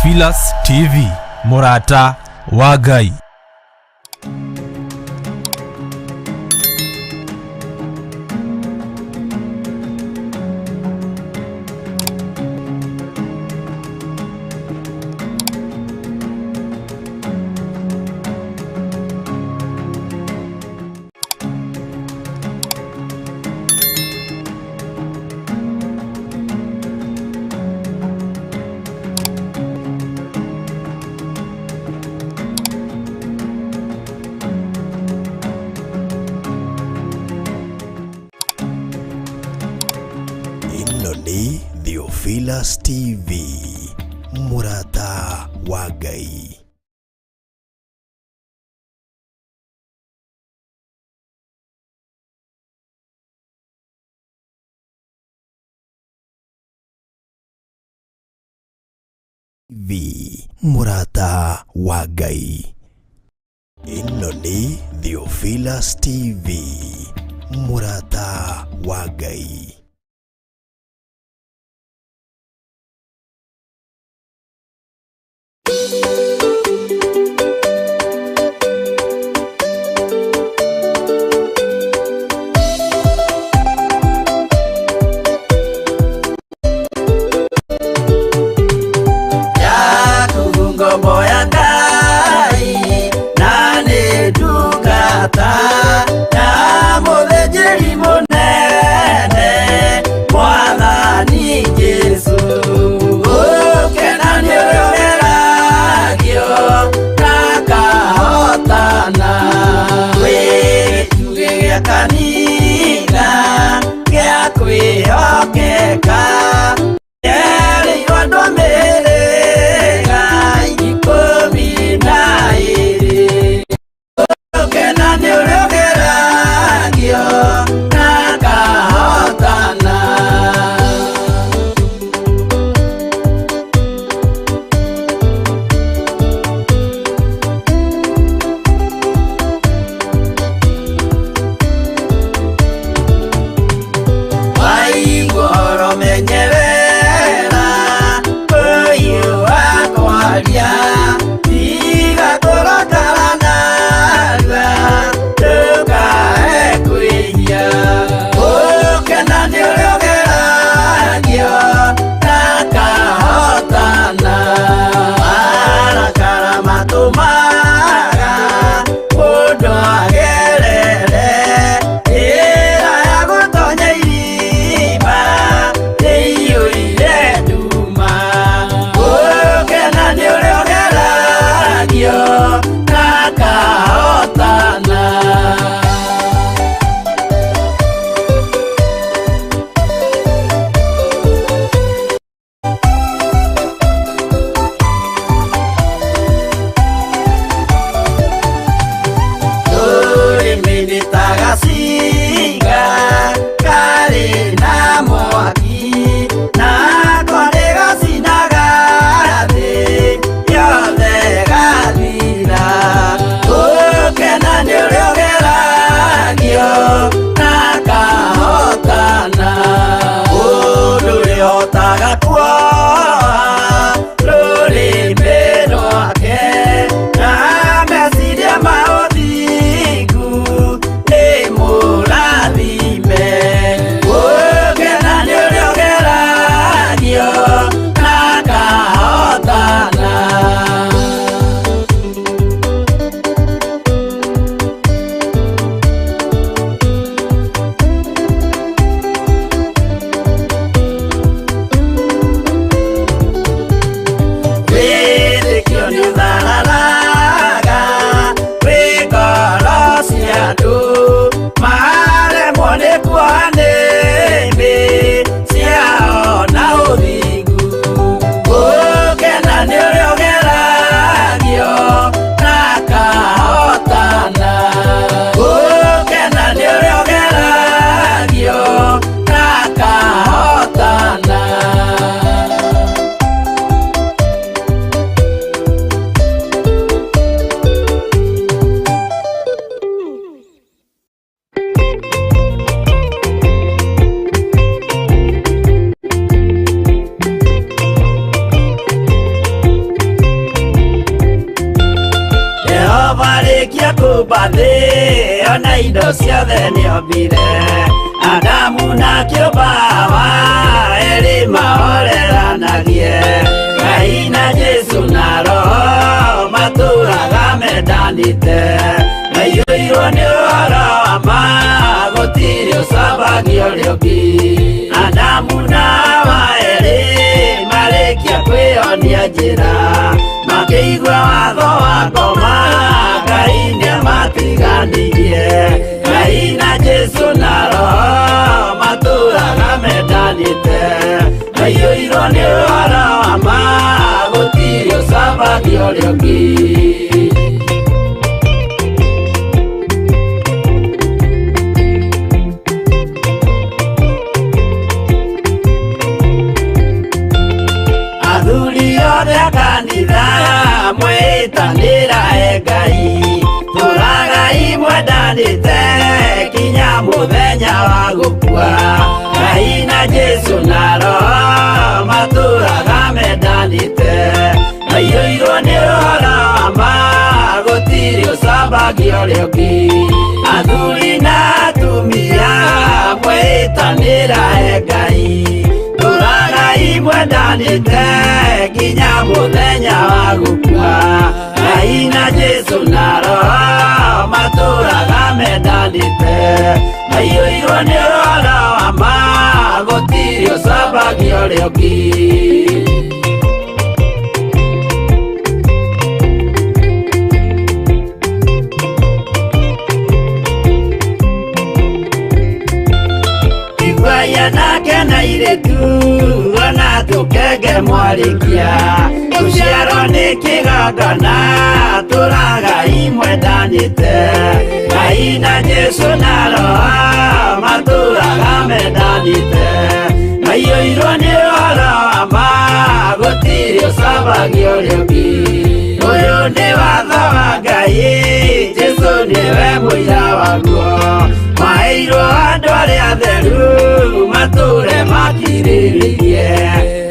Theophilus TV, mũrata wa Ngai. Ĩno nĩ Theophilus TV, mũrata wa Ngai. TV, mũrata wa Ngai. Ĩno nĩ Theophilus TV, mũrata wa Ngai. Yakubu ngombo ya Ngai na nĩ ndungata ya mũthĩnjĩri mũnene Mwathani Jesũ. Gũkena nĩ ũrĩa ũgeragio na akahotana. Wĩ gĩtugĩ gĩa kanitha gĩa kwĩhokeka. Yerĩirwo andũ a mĩhĩrĩga 12. Gũkena nĩ ũrĩa kũmba thĩ ona indo ciothe nĩombire Adamu na kĩũmba Hawa erĩ mahoreranagie Ngai na Jesu na Roho matũraga mendanĩte maiyũirwo nĩ ũhoro wa ma gũtirĩ ũcambagia ũrĩa ũngĩ Adamu na Hawa erĩ marĩkia kwĩyonia njĩra makĩigua watho wa ngoma Ngai nĩamatiganirie Ngai na Jesu na Roho matũraga mendanĩte maiyũirwo nĩ ũhoro wa ma gũtirĩ ũcambagia ũrĩa ũngĩ. Athuri othe a kanitha mwĩtanĩra e Ngai tũragai mwendanĩte kinya mũthenya wa gũkua Ngai na Jesu na Roho matũraga mendanĩte maiyũirwo nĩ ũhoro wa ma gũtirĩ ũcambagia ũrĩa ũngĩ Athuri na atumia mwĩtanĩra e Ngai tũragai mwendanĩte nginya mũthenya wa gũkua Ngai na Jesu na Roho matũraga mendanĩte maiyũirwo nĩ ũhoro wa ma gũtirĩ ũcambagia ũrĩa ũngĩ. Iguaia nake na irĩtu ona tũkenge mwarĩkia gũciarwo nĩ kĩgongona tũragai mwendanĩte Ngai na Jesu na Roho matũraga mendanĩte maiyũirwo nĩ ũhoro wa ma gũtirĩ ũcambagia ũrĩa ũngĩ Ũyũ nĩ watho wa Ngai Jesu nĩwe mũira waguo maheirwo andũ arĩa atheru matũre makirĩrĩirie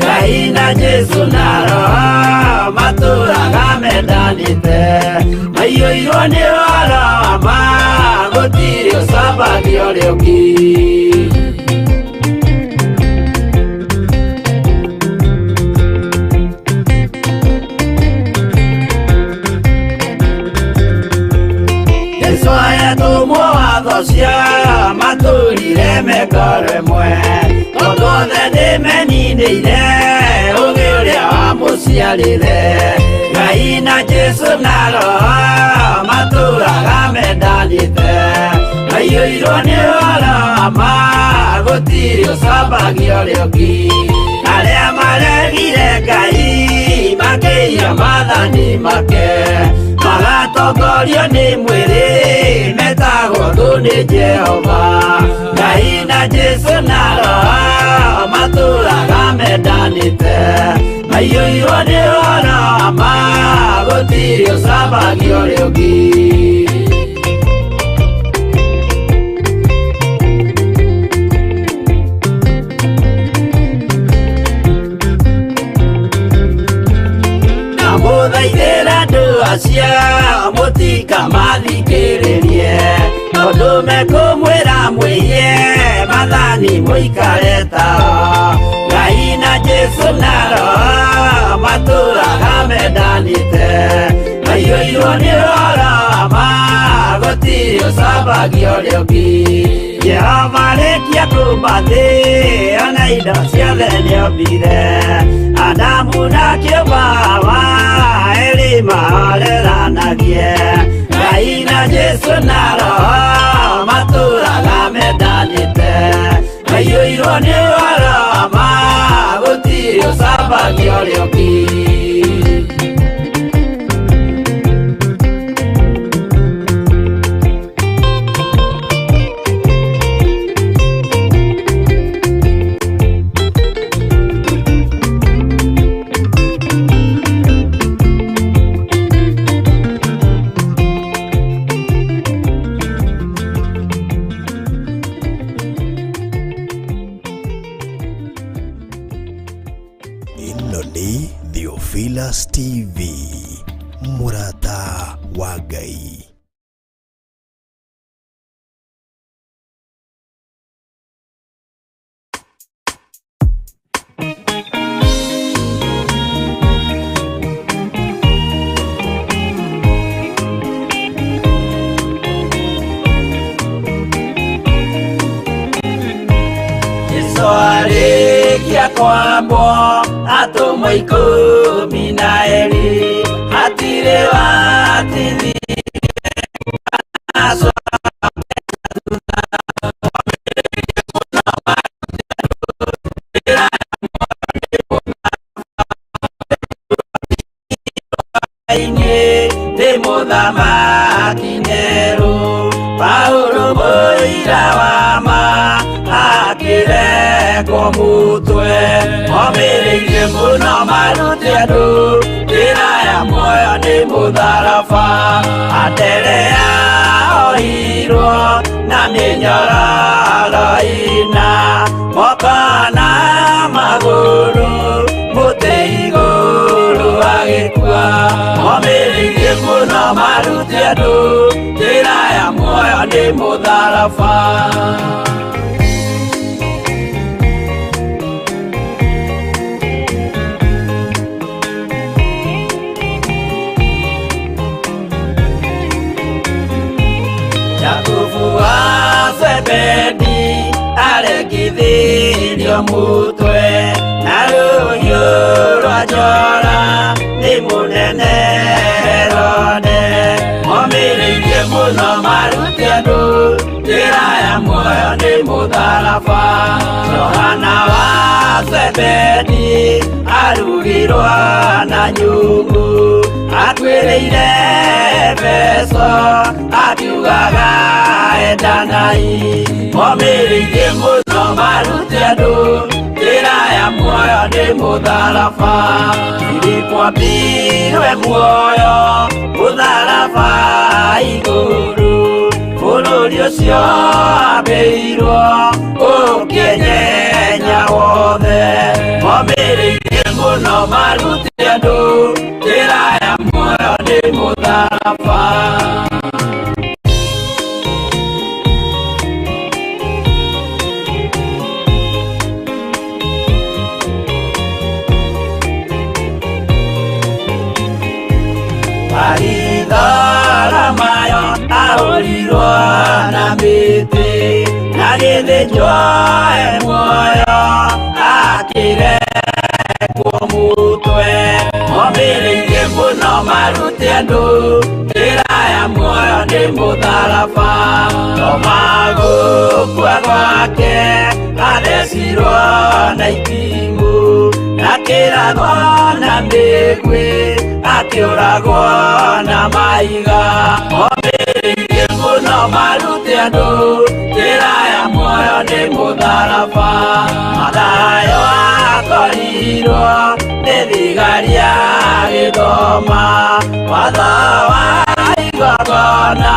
Ngai na Jesu na Roho matũraga mendanĩte maiyũirwo nĩ ũhoro wa ma gũtirĩ ũcambagia ũrĩa ũngĩ. Jesu ayatũmwo watho cia matũrire mekoro ĩmwe tondũ othe nĩmeninĩire ũgĩ ũrĩa wamũciarire Ngai na Jesu na Roho matũraga mendanĩte maiyũirwo nĩ ũhoro wa ma gũtirĩ ũcambagia ũrĩa ũngĩ Arĩa maregire Ngai makĩiya maathani make magatongorio nĩ mwĩrĩ metagwo thũ nĩ Jehova Ngai na Jesu na Roho matũraga mendanĩte maiyũirwo nĩ ũhoro wa ma gũtirĩ ũcambagia ũrĩa ũngĩ. Ndamũthaithĩra andũ acio mũtikamathikĩrĩrie tondũ mekũmwĩra mwĩiye maathani mũikare tao Ngai na Jesu na Roho matũraga mendanĩte maiyũirwo nĩ ũhoro wa ma gũtirĩ ũcambagia ũrĩa ũngĩ Jehova arĩkia kũmba thĩ ona indo ciothe nĩombire Adamu na kĩũmba Hawa erĩ mahoreranagie Ngai na Jesu na Roho matũraga mendanĩte maiyũirwo nĩ ũhoro wa ma gũtirĩ ũcambagia ũrĩa ũngĩ. Ĩno nĩ Theophilus TV, mũrata wa Ngai. Kwambwo atũmwo 12 hatirĩ watithirie nĩ mũthamaki Nero Paulo mũira wa ma akĩrekwo mũtwe omĩrĩirie mũno marute andũ njĩra ya muoyo nĩ mũtharaba Anderea ohirwo na mĩnyororo ĩna moko na magũrũ mũtĩ igũrũ agĩkua omĩrĩirie mũno marute andũ njĩra ya muoyo nĩ mũtharaba. Jakubu wa Zebedi arekithirio mũtwe na rũhiũ rwa njora nĩ mũnene Herode omĩrĩirie mũno marute andũ njĩra ya muoyo nĩ mũtharaba Johana wa Zebedi arugirwo na nyungu atuĩrĩire Efeso akiugaga endanai omĩrĩirie mũno marute andũ njĩra ya muoyo nĩ mũtharaba Filipo ambirwe muoyo mũtharaba igũrũ bũrũri ũcio ambĩirwo ũkĩnyenya wothe omĩrĩirie mũno marute andũ njĩra ya muoyo nĩ mũtharaba. Mayo ahũrirwo na mĩtĩ na gĩthĩnjwo e muoyo akĩrekwo mũtwe omĩrĩirie mũno marute andũ njĩra ya muoyo nĩ mũtharaba Toma gũkua gwake athecirwo na itimũ na kĩrathwo na mĩguĩ akĩũragwo na mahiga omĩrĩirie mũno marute andũ njĩra ya muoyo nĩ mũtharaba Mathayo akorirwo nĩ thigari agĩthoma watho wa igongona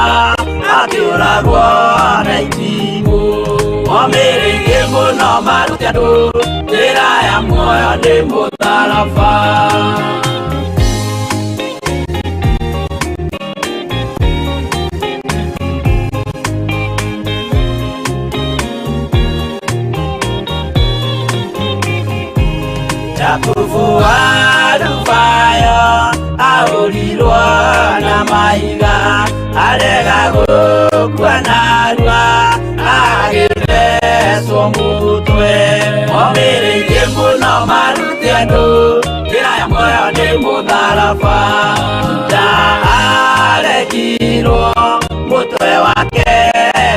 akĩũragwo na itimũ omĩrĩirie mũno marute andũ njĩra ya muoyo nĩ mũtharaba. Jakubu wa Alufayo ahũrirwo na mahiga arega gũkua narua agĩthecwo mũtwe omĩrĩirie mũno marute andũ njĩra ya muoyo nĩ mũtharaba Juda arekirwo mũtwe wake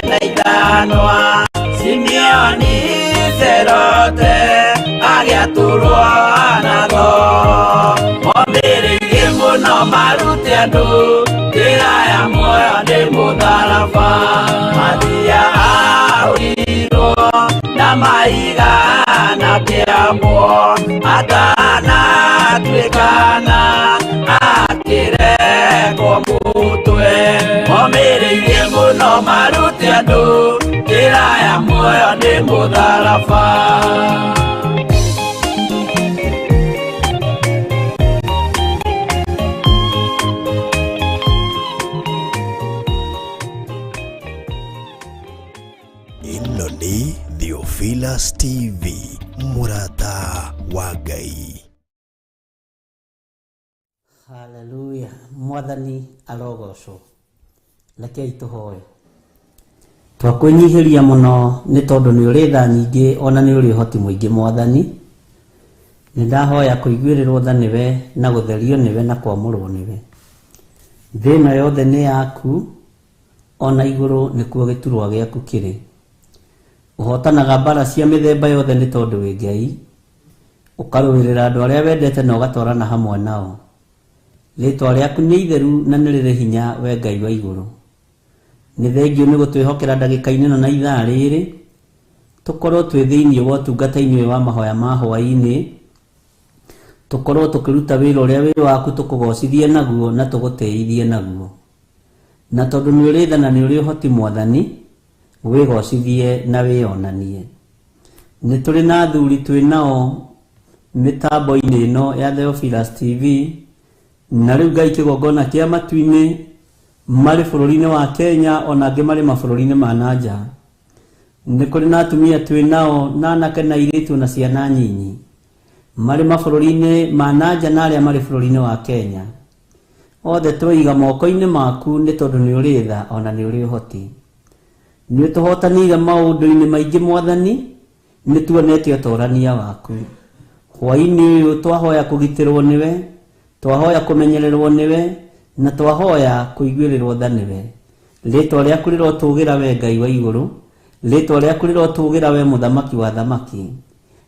na ithanwa Simeoni Zerote agĩatũrwo na thoo omĩrĩirie mũno marute andũ njĩra ya muoyo nĩ mũtharaba Mathia ahũrirwo na mahiga na kĩambwo atanatuĩkana akĩrekwo mũtwe omĩrĩirie mũno marute andũ njĩra ya muoyo nĩ mũtharaba. Ĩno nĩ Theophilus TV mũrata wa Ngai. Haleluya mwathani arogocwo rekei tũhoe twakwĩnyihĩria mũno nĩ tondũ nĩ ũrĩ tha nyingĩ ona nĩ ũrĩ ũhoti mũingĩ mwathani Nĩ ndahoya kũiguĩrĩrwo tha nĩwe na gũtherio nĩwe na kwamũrwo nĩwe. Thĩ ĩno yothe nĩ yaku, ona igũrũ nĩkuo gĩturwa gĩaku kĩrĩ. Ũhotanaga mbara cia mĩthemba yothe nĩ tondũ wĩ Ngai, ũkarũĩrĩra andũ arĩa wendete na ũgatwarana hamwe nao. Rĩtwa rĩaku nĩ itheru na nĩ rĩrĩ hinya, we Ngai wa igũrũ. Nĩ thengiũ nĩ gũtwĩhokera ndagĩka-inĩ ĩno na ithaa rĩrĩ, tũkorwo twĩ thĩinĩ wa ũtungata-inĩ ũyũ wa mahoya ma hwaĩ-inĩ, tũkorwo tũkĩruta wĩra ũrĩa wĩ waku tũkũgocithie naguo na tũgũtĩithie naguo. Na tondũ nĩ ũrĩ tha na nĩ ũrĩ ũhoti Mwathani, wĩgocithie na wĩonanie. Nĩ tũrĩ na athuri twĩ nao mĩtambo-inĩ ĩno ya Theophilus TV, na rĩu Ngai kĩgongona kĩa matu-inĩ, marĩ bũrũri-inĩ wa Kenya ona angĩ marĩ mabũrũri-inĩ ma na nja. Nĩ kũrĩ na atumia twĩ nao na anake na airĩtu na ciana nyinyi marĩ mabũrũri-inĩ ma na nja na arĩa marĩ bũrũri-inĩ wa Kenya. Othe tweiga moko-inĩ maku nĩ tondũ nĩ ũrĩ tha ona nĩ ũrĩ ũhoti. Nĩ ũtũhotanĩire maũndũ-inĩ maingĩ Mwathani, nĩ tuonete ũtorania waku. Hwaĩ-inĩ ũyũ twahoya kũgitĩrwo nĩwe, twahoya kũmenyererwo nĩwe, na twahoya kũiguĩrĩrwo tha nĩwe. Rĩtwa rĩaku rĩrotũgĩra we Ngai wa igũrũ, rĩtwa rĩaku rĩrotũgĩra we Mũthamaki wa thamaki.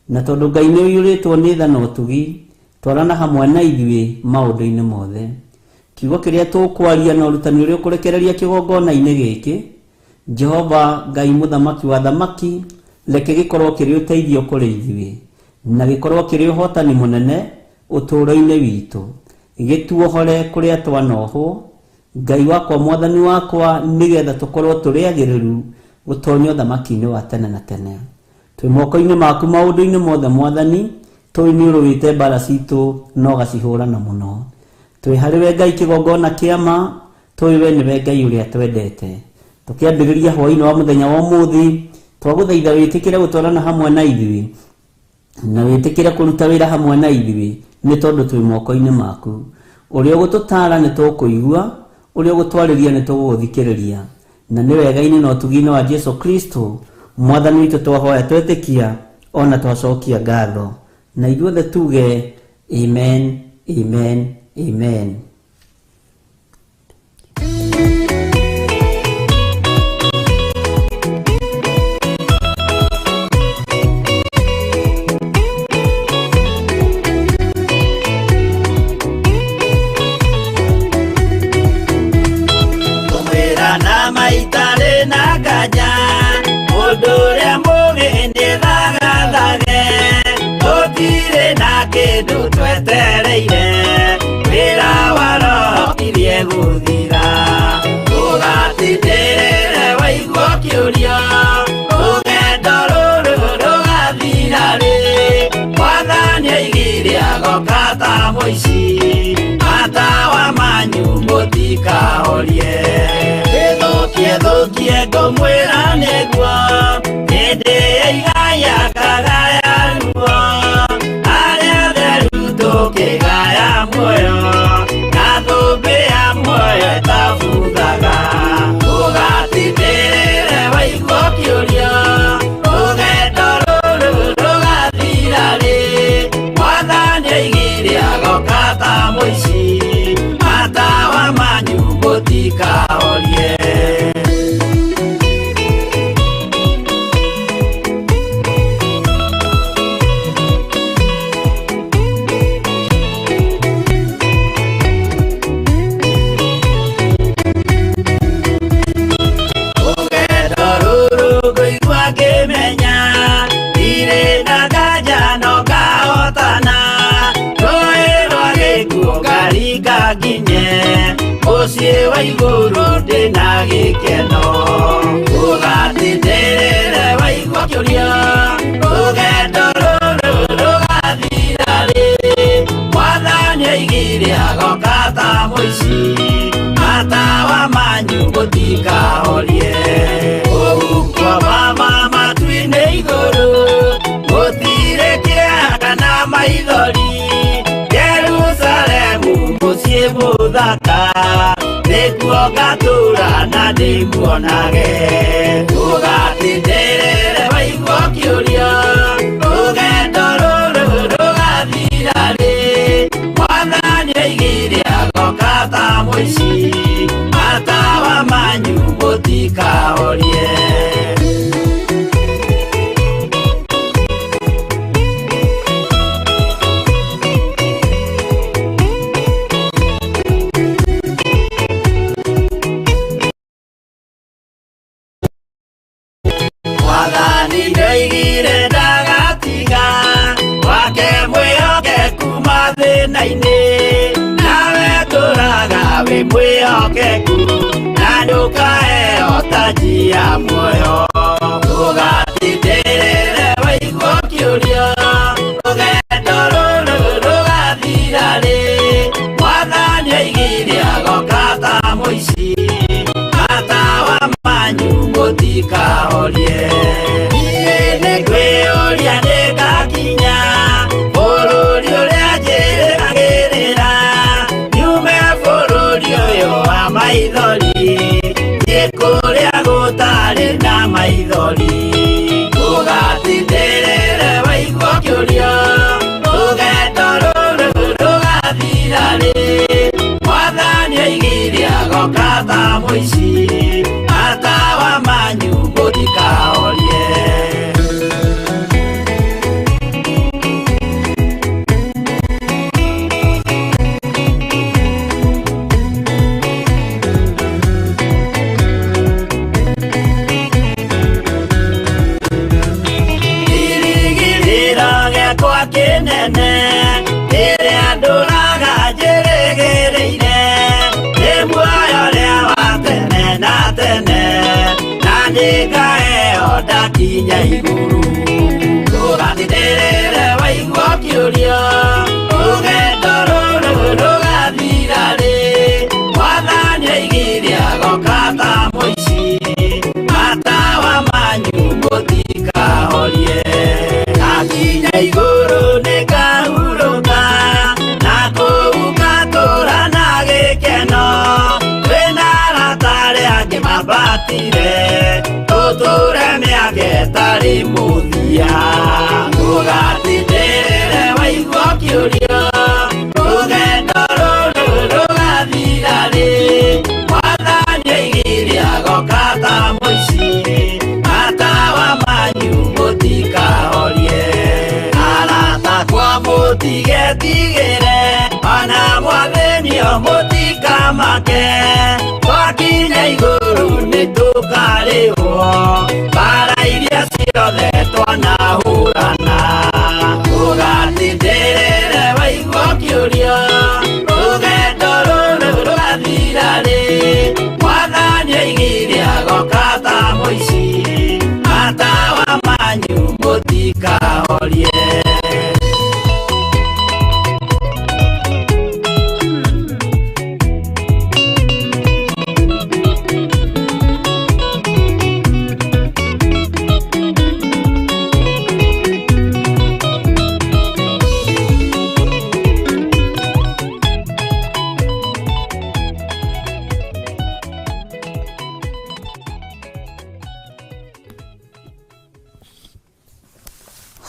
Na tondũ Ngai nĩ ũiyũrĩtwo nĩ tha na ũtugi, twarana hamwe na ithuĩ maũndũ-inĩ mothe. Kiugo kĩrĩa tũkwaria na ũrutani ũrĩa ũkũrekereria kĩgongona-inĩ gĩkĩ, Jehova Ngai Mũthamaki wa thamaki, reke gĩkorwo kĩrĩ ũteithio kũrĩ ithuĩ, na gĩkorwo kĩrĩ ũhotani mũnene ũtũũro-inĩ witũ. Gĩtuohore kũrĩa twanohwo, Ngai wakwa Mwathani wakwa, nĩgetha tũkorwo tũrĩ agĩrĩru gũtonya ũthamaki-inĩ wa tene na tene. Twĩ moko-inĩ maku maũndũ-inĩ mothe Mwathani, tũĩ nĩ ũrũĩte mbara citũ na ũgacihũrana mũno. Twĩ harĩ we Ngai kĩgongona kĩa ma, tũĩ we nĩwe Ngai ũrĩa twendete. Tũkĩambĩrĩria hwaĩ-inĩ wa mũthenya wa ũmũthĩ, twagũthaitha wĩtĩkĩre gũtwarana hamwe na ithuĩ, na wĩtĩkĩre kũruta wĩra hamwe na ithuĩ, nĩ tondũ twĩ moko-inĩ maku. Ũrĩa ũgũtũtaara nĩ tũkũigua, ũrĩa ũgũtwarĩria nĩ tũgũgũthikĩrĩria. Na nĩ wega-inĩ na ũtugi-inĩ wa Jesu Kristo, Mwathani witũ twahoya twetĩkia, ona twacokia ngatho. Na ithuothe tuge, amen, amen, amen. Kũmwĩra na maitarĩ na nganja, mũndũ ũrĩa mũũgĩ nĩthagathage, gũtirĩ na kĩndũ twetereire, wĩra wa roho irie gũthira. Ũgatindĩrĩre waigua kĩũria, rũgendo rũrũ rũgathira rĩ, Mwathani aigire agoka ta mũici, matawa manyu mũtikahorie. Ĩthũkie thũkie ngũmwĩra nĩguo, hĩndĩ ĩigaya kagaya ruo, arĩa atheru tũkĩgaya muoyo, na thũmbĩ ya muoyo ĩtabuthaga. Ũgatindĩrĩre waigua kĩũria, rũgendo rũrũ rũgathira rĩ, Mwathani aigire agoka ta mũici, matawa manyu mũtikahorie. Rũgendo rũrũ ngũigua ngĩmenya, ndirĩ na nganja no ngahotana, rũĩ rwa gĩkuũ ngaringa nginye, mũciĩ wa igũrũ ndĩna gĩkeno. Ũgatindĩrĩre waigua kĩũria, rũgendo rũrũ rũgathira rĩ, Mwathani aigire agoka ta mũici, matawa manyu mũtikahorie. Ũhuko mama matu-inĩ igũrũ, gũtirĩ kĩeha kana maithori, Jerusalemu mũciĩ mũthaka, nĩkuo ngatũũra na ndĩmuonage. Ũgatindĩrĩre waigua kĩũria, rũgendo rũrũ rũgathira Mũtikahorie. Mwathani nĩoigire ndagatiga wake mwĩhokeku mathĩna-inĩ, nawe tũraga wĩ mwĩhokeku na ndũkaheo taji ya muoyo. Ndũgatindĩrĩre waigua ũkĩũrio rũgendo rũrũ rũgathira rĩ, Mwathani oigire agoka ta mũici, matawa manyu mũtikahorie. Niĩ nĩngwĩyũria nĩngakinya bũrũri ũrĩa njĩrĩgagĩrĩra, nyume bũrũri ũyũ wa maithori, thiĩ kũrĩa gũtarĩ na maithori. Ndũgatindĩrĩre waigua ũkĩũrio rũgendo rũrũ rũgathira rĩ, Mwathani oigire agoka ta mũici, matawa manyu mũtikahorie. Kĩrĩgĩrĩro gĩakwa kĩnene rĩrĩa ndũraga njĩrĩgĩrĩire, nĩ muoyo ũrĩa wa tene na tene, na nĩngaheo ndakinya igũrũ. Ndũgatindĩrĩre waigua ũkĩũrio rũgendo rũrũ rũgathira rĩ, Mwathani oigire agoka ta mũici, matawa manyu mũtikahorie. Ndakinya igũrũ nĩngahurũka, na kũu ngatũũra na gĩkeno, twĩna arata arĩa angĩ mambatire, tũtũũre mĩaka ĩtarĩ mũthia. Ndũgatindĩrĩre waigua ũkĩũrio rũgendo rũrũ rũgathira rĩ, Mwathani oigire agoka ta mũici, matawa manyu mũtikahorie. Arata akwa mũtigetigĩre, ona mwathĩnio mũtikamake, twakinya igũrũ nĩtũkarĩhwo mbara iria ciothe twanahũrana. Ndũgatindĩrĩre waigua ũkĩũrio rũgendo rũrũ rũgathira rĩ, Mwathani oigire agoka ta mũici, matawa manyu mũtikahorie.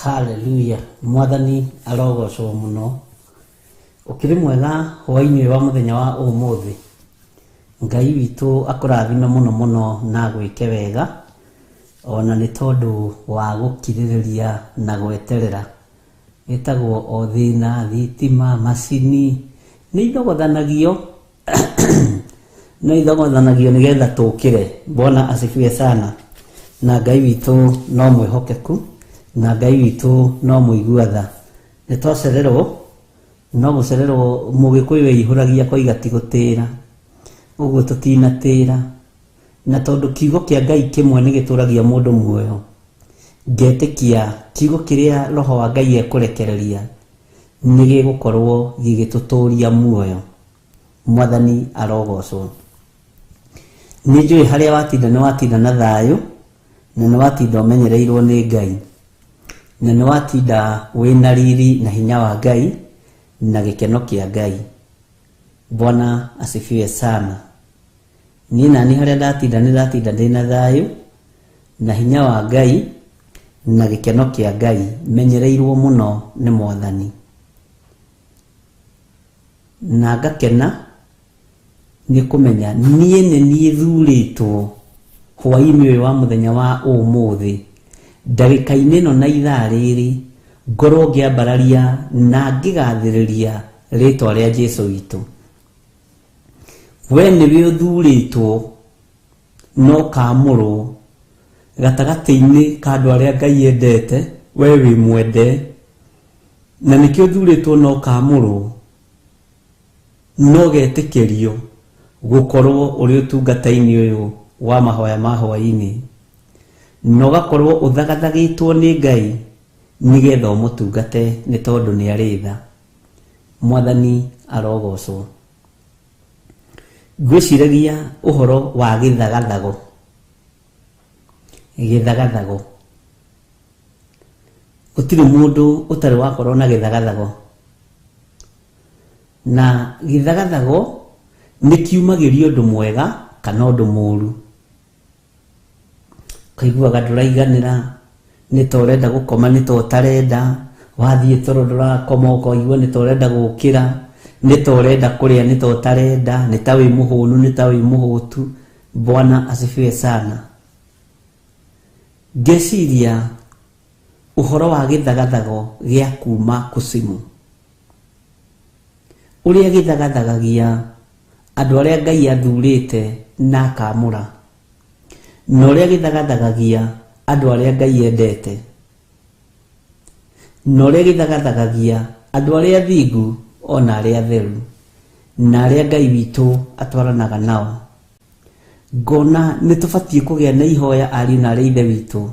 Haleluya, Mwathani arogocwo muno. Ukiri mwega hwainĩ wa muthenya wa umuthi. Ngai witũ akũrathime mũno mũno na gwĩke wega, ona nĩ tondũ wa gũkirĩrĩria na gweterera. Ĩtagwo o thĩna, thitima, macini nĩ ithogothanagio no ithogothanagio nĩgetha tũkĩre. Bwana asifiwe sana. Na Ngai witũ no mwĩhokeku, na Ngai witũ no mũigua tha. Nĩ twacererwo, no gũcererwo mũgĩkũyũ eihũragia koiga ti gũtĩra, ũguo tũtinatĩra. Na tondũ kiugo kĩa Ngai kĩmwe nĩ gĩtũragia mũndũ muoyo, ngetĩkia kiugo kĩrĩa Roho wa Ngai ekũrekereria nĩ gĩgũkorwo gĩgĩtũtũria muoyo. Mwathani arogocwo. Nĩ njũĩ harĩa watinda nĩ watinda na thayũ, na nĩ watinda ũmenyereirwo nĩ Ngai, na nĩ watinda wĩna riri na hinya wa Ngai na gĩkeno kĩa Ngai. Bwana asifiwe sana. Niĩ nani harĩa ndatinda nĩ ndatinda ndĩna thayũ na hinya wa Ngai na gĩkeno kĩa Ngai, menyereirwo mũno nĩ Mwathani, na ngakena nĩ kũmenya niĩ nĩ niĩ thurĩtwo Hwaĩ-inĩ ũyũ wa mũthenya wa ũmũthĩ, ndagĩka-inĩ ĩno na ithaa rĩrĩ, ngorwo ngĩambararia na ngĩgathĩrĩria rĩtwa rĩa Jesu witũ. We nĩwe ũthurĩtwo na ũkaamũrwo gatagatĩ-inĩ ka andũ arĩa Ngai endete, we wĩ mwende, na nĩkĩo ũthurĩtwo na ũkaamũrwo na ũgetĩkĩrio gũkorwo ũrĩ ũtungata-inĩ ũyũ wa mahoya ma hwaĩ-inĩ, na ũgakorwo ũthagathagĩtwo nĩ Ngai nĩgetha ũmũtungate nĩ tondũ nĩ arĩ tha. Mwathani arogocwo. Ngwĩciragia ũhoro wa gĩthagathago. Gĩthagathago. Gũtirĩ mũndũ ũtarĩ wakorwo na gĩthagathago. Na gĩthagathago nĩ kiumagĩria ũndũ mwega kana ũndũ mũru. Ũkaiguaga ndũraiganĩra, nĩ ta ũrenda gũkoma nĩ ta ũtarenda, wathiĩ toro ndũrakoma ũkaigua nĩ ta ũrenda gũkĩra, nĩ ta ũrenda kũrĩa nĩ ta ũtarenda, nĩ ta wĩ mũhũnu nĩ ta wĩ mũhũtu. Bwana asifiwe sana. Ngeciria ũhoro wa gĩthagathago gĩa kuma kusimu, ũrĩa gĩthagathagagia andũ arĩa Ngai athurĩte na akamũra, na ũrĩa gĩthagathagagia andũ arĩa Ngai endete, na ũrĩa gĩthagathagagia andũ arĩa athingu ona arĩa atheru, na arĩa Ngai witũ atwaranaga nao. Ngona nĩ tũbatiĩ kũgĩa na ihoya ariũ na arĩ ithe witũ,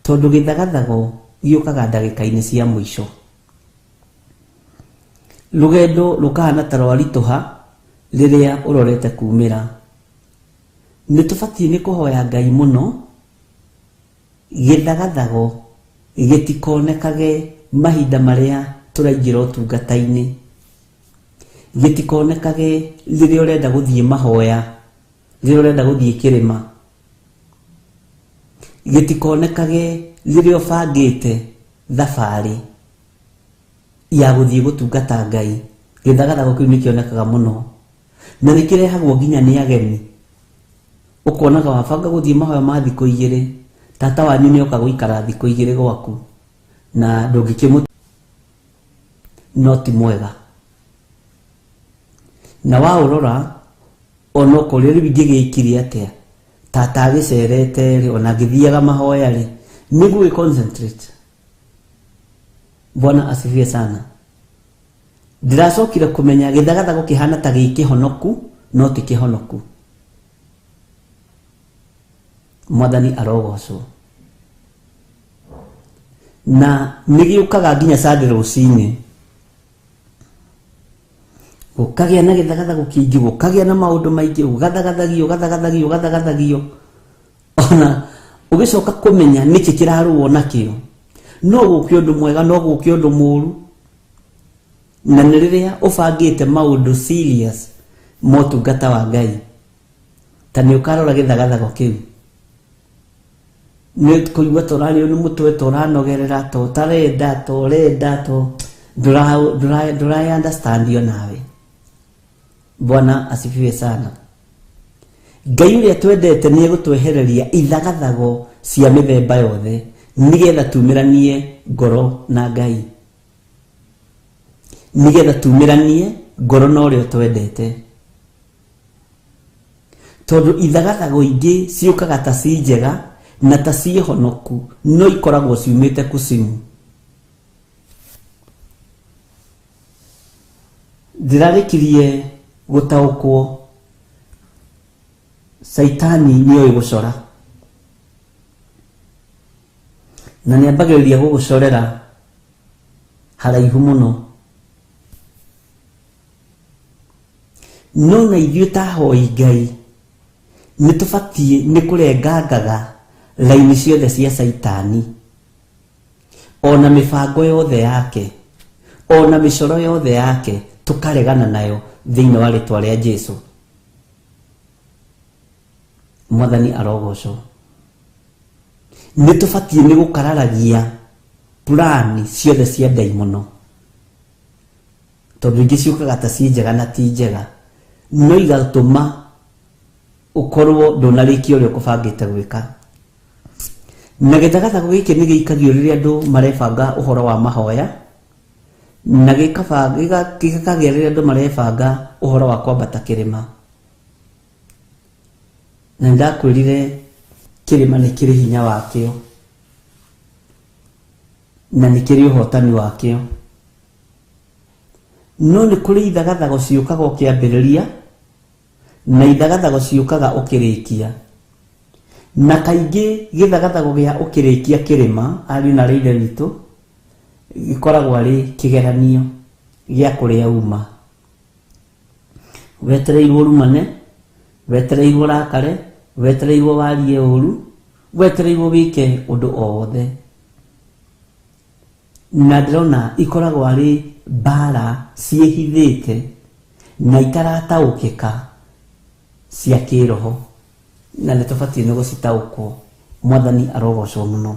tondũ gĩthagathago gĩũkaga ndagĩka-inĩ cia mũico. Rũgendo rũkahana ta rwaritũha rĩrĩa ũrorete kumĩra. Nĩ tũbatiĩ nĩ kũhoya Ngai mũno gĩthagathago gĩtikonekage mahinda marĩa tũraingĩra ũtungata-inĩ, gĩtikonekage rĩrĩa ũrenda gũthiĩ mahoya, rĩrĩa ũrenda gũthiĩ kĩrĩma, gĩtikonekage rĩrĩa ũbangĩte thabarĩ ya gũthiĩ gũtungata Ngai. Gĩthagathago kĩu nĩ kĩonekaga mũno na nĩ kĩrehagwo nginya nĩ ageni. Ũkonaga wabanga gũthiĩ mahoya ma thikũ igĩrĩ, tata wanyu nĩ oka gũikara thikũ igĩrĩ gwaku na ndũngĩkĩmũ no ti mwega. Na waũrora ona ũkoria rĩu ingĩgĩkire atĩa, tata agĩcerete rĩ, ona ngĩthiaga mahoya rĩ, nĩngũgĩ concentrate. Bwana asifiwe sana. Ndĩracokire kũmenya gĩthagathago kĩhana ta gĩ kĩhonoku no ti kĩhonoku. Mwathani arogocwo. Na nĩ gĩũkaga nginya Sunday rũcinĩ, gũkagĩa na gĩthagathago kĩingĩ, gũkagĩa na maũndũ maingĩ, ũgathagathagio ũgathagathagio ũgathagathagio, ona ũgĩcoka kũmenya nĩkĩ kĩrarũo nakĩo. No gũke ũndũ mwega, no gũke ũndũ mũru, na nĩ rĩrĩa ũbangĩte maũndũ serious motungata wa Ngai, ta nĩ ũkarora gĩthagathago kĩu, nĩ kũigua ta ũrarĩo nĩ mũtwe, ta ũranogerera, ta ũtarenda, ta ũrenda, ta ndũra understand nawe. Bwana asifiwe sana. Ngai ũrĩa twendete nĩ egũtwehereria ithagathago cia mĩthemba yothe nĩgetha tumĩranie ngoro na Ngai, nĩgetha tumĩranie ngoro na ũrĩa twendete, tondũ ithagathago ingĩ ciũkaga ta ci njega na ta ci honoku, no ikoragwo ciumĩte kusimu. Ndĩrarĩkirie gũtaũkwo Caitani nĩoĩ gũcora, na nĩambagĩrĩria gũgũcorera haraihu mũno. No na ithuĩ ta ahoi Ngai nĩ tũbatiĩ nĩ kũrengangaga raini ciothe cia Caitani, ona mĩbango yothe yake, ona mĩcoro yothe yake, tũkaregana nayo thĩinĩ wa rĩtwa rĩa Jesu. Mwathani arogocwo. Nĩ tũbatiĩ nĩ gũkararagia plani ciothe cia ndaimono, tondũ ingĩ ciũkaga ta ci njega na ti njega, no igatũma Ũkorwo ndũnarĩkia ũrĩa ũkũbangĩte gwĩka. Na gĩthagathago gĩkĩ nĩ gĩikagio rĩrĩa andũ marebanga ũhoro wa mahoya, na gĩkagĩa rĩrĩa andũ marebanga ũhoro wa kwambata kĩrĩma. Na nĩndakwĩrire kĩrĩma nĩ kĩrĩ hinya wakĩo na nĩ kĩrĩ ũhotani wakĩo. No nĩ kũrĩ ithagathago ciũkaga ũkĩambĩrĩria na ithagathago ciũkaga ũkĩrĩkia. Na kaingĩ gĩthagathago gĩa ũkĩrĩkia kĩrĩma, ariũ na aarĩ a Ithe witũ, gĩkoragwo arĩ kĩgeranio gĩa kũrĩa uma. Wetereirwo ũrumane, wetereirwo ũrakare, wetereirwo warie ũru, wetereirwo wĩke ũndũ o wothe. Na ndĩrona ikoragwo arĩ mbara ciĩhithĩte na itarataũkĩka cia kĩroho, na nĩ tũbatiĩ nĩ gũcitaũkwo. Mwathani arogocwo mũno.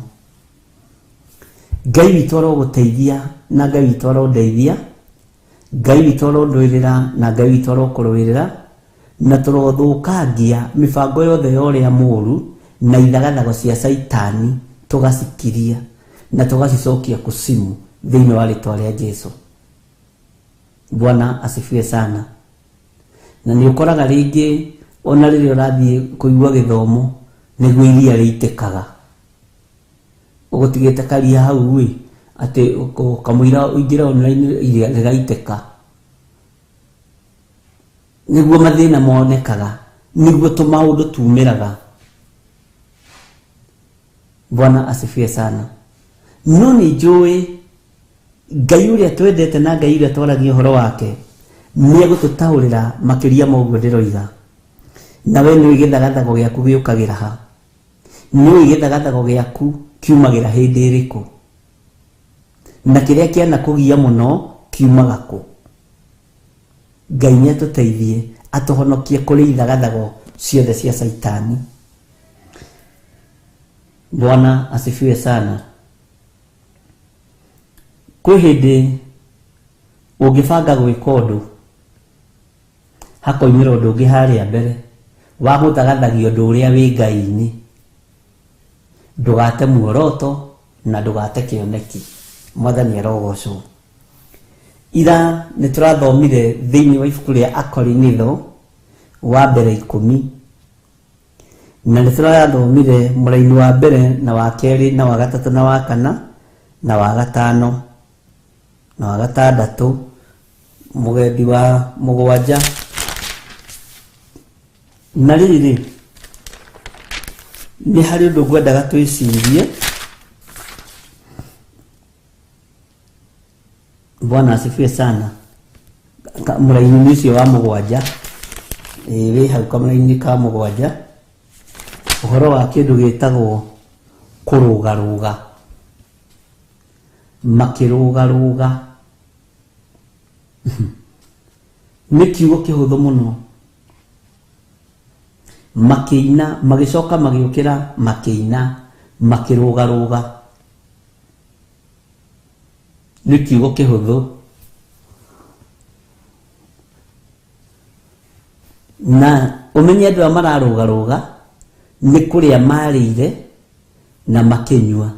Ngai witũ arogũteithia na Ngai witũ arondeithia, Ngai witũ arondũĩrĩra na Ngai witũ arokũrũĩrĩra, na tũrothũkangia mĩbango yothe ya ũrĩa mũũru na ithagathago cia Caitani, tũgacikiria na tũgacicokia kusimu thĩinĩ wa rĩtwa rĩa Jesu. Bwana asifiwe sana. Na nĩ ũkoraga rĩngĩ ona rĩrĩa ũrathiĩ kũigua gĩthomo nĩguo iria rĩitĩkaga, ũgũtigĩte karia hau ĩ atĩ kamũira ũingĩre online iria rĩgaitĩka, nĩguo mathĩna monekaga, nĩguo tũmaũndũ tumĩraga. Bwana asifiwe sana. No nĩ njũĩ Ngai ũrĩa twendete na Ngai ũrĩa twaragia ũhoro wake nĩ egũtũtaũrĩra makĩria ma ũguo ndĩroiga. Na we nĩũĩ gĩthagathago gĩaku gĩũkagĩra ha, nĩũĩ gĩthagathago gĩaku kiumagĩra hĩndĩ ĩrĩkũ, na kĩrĩa kĩanakũgia mũno kiumaga kũ. Ngai nĩ atũteithie atũhonokie kũrĩ ithagathago ciothe cia Caitani. Bwana asifiwe sana. Kwĩ hĩndĩ ũngĩbanga gwĩka ũndũ hakoimĩra ũndũ ũngĩ harĩa mbere wa gũthagathagia ũndũ ũrĩa wĩ Ngai-inĩ. Ndũgate muoroto na ndũgate kĩoneki. Mwathani arogocwo. Ira nĩ tũrathomire thĩinĩ wa ibuku rĩa Akorinitho wa mbere 10, na nĩ tũrathomire mũraini wa mbere na wa kerĩ na wa gatatũ na wa kana na wa gatano na wa gatandatũ, mũgendi wa mũgwanja. Na rĩrĩ, nĩ harĩ ũndũ ngwendaga twĩcirie. Bwana asifiwe sana. Mũraini ũcio wa mũgwanja, wĩ hau kamũraini ka mũgwanja, ũhoro wa kĩndũ gĩtagwo kũrũgarũga, makĩrũgarũga. Nĩ kiugo kĩhũthũ mũno. Makĩina, magĩcoka magĩũkĩra, makĩina, makĩrũgarũga. Nĩ kiugo kĩhũthũ. Na ũmenye andũ aya mararũgarũga nĩ kũrĩa marĩire na makĩnyua,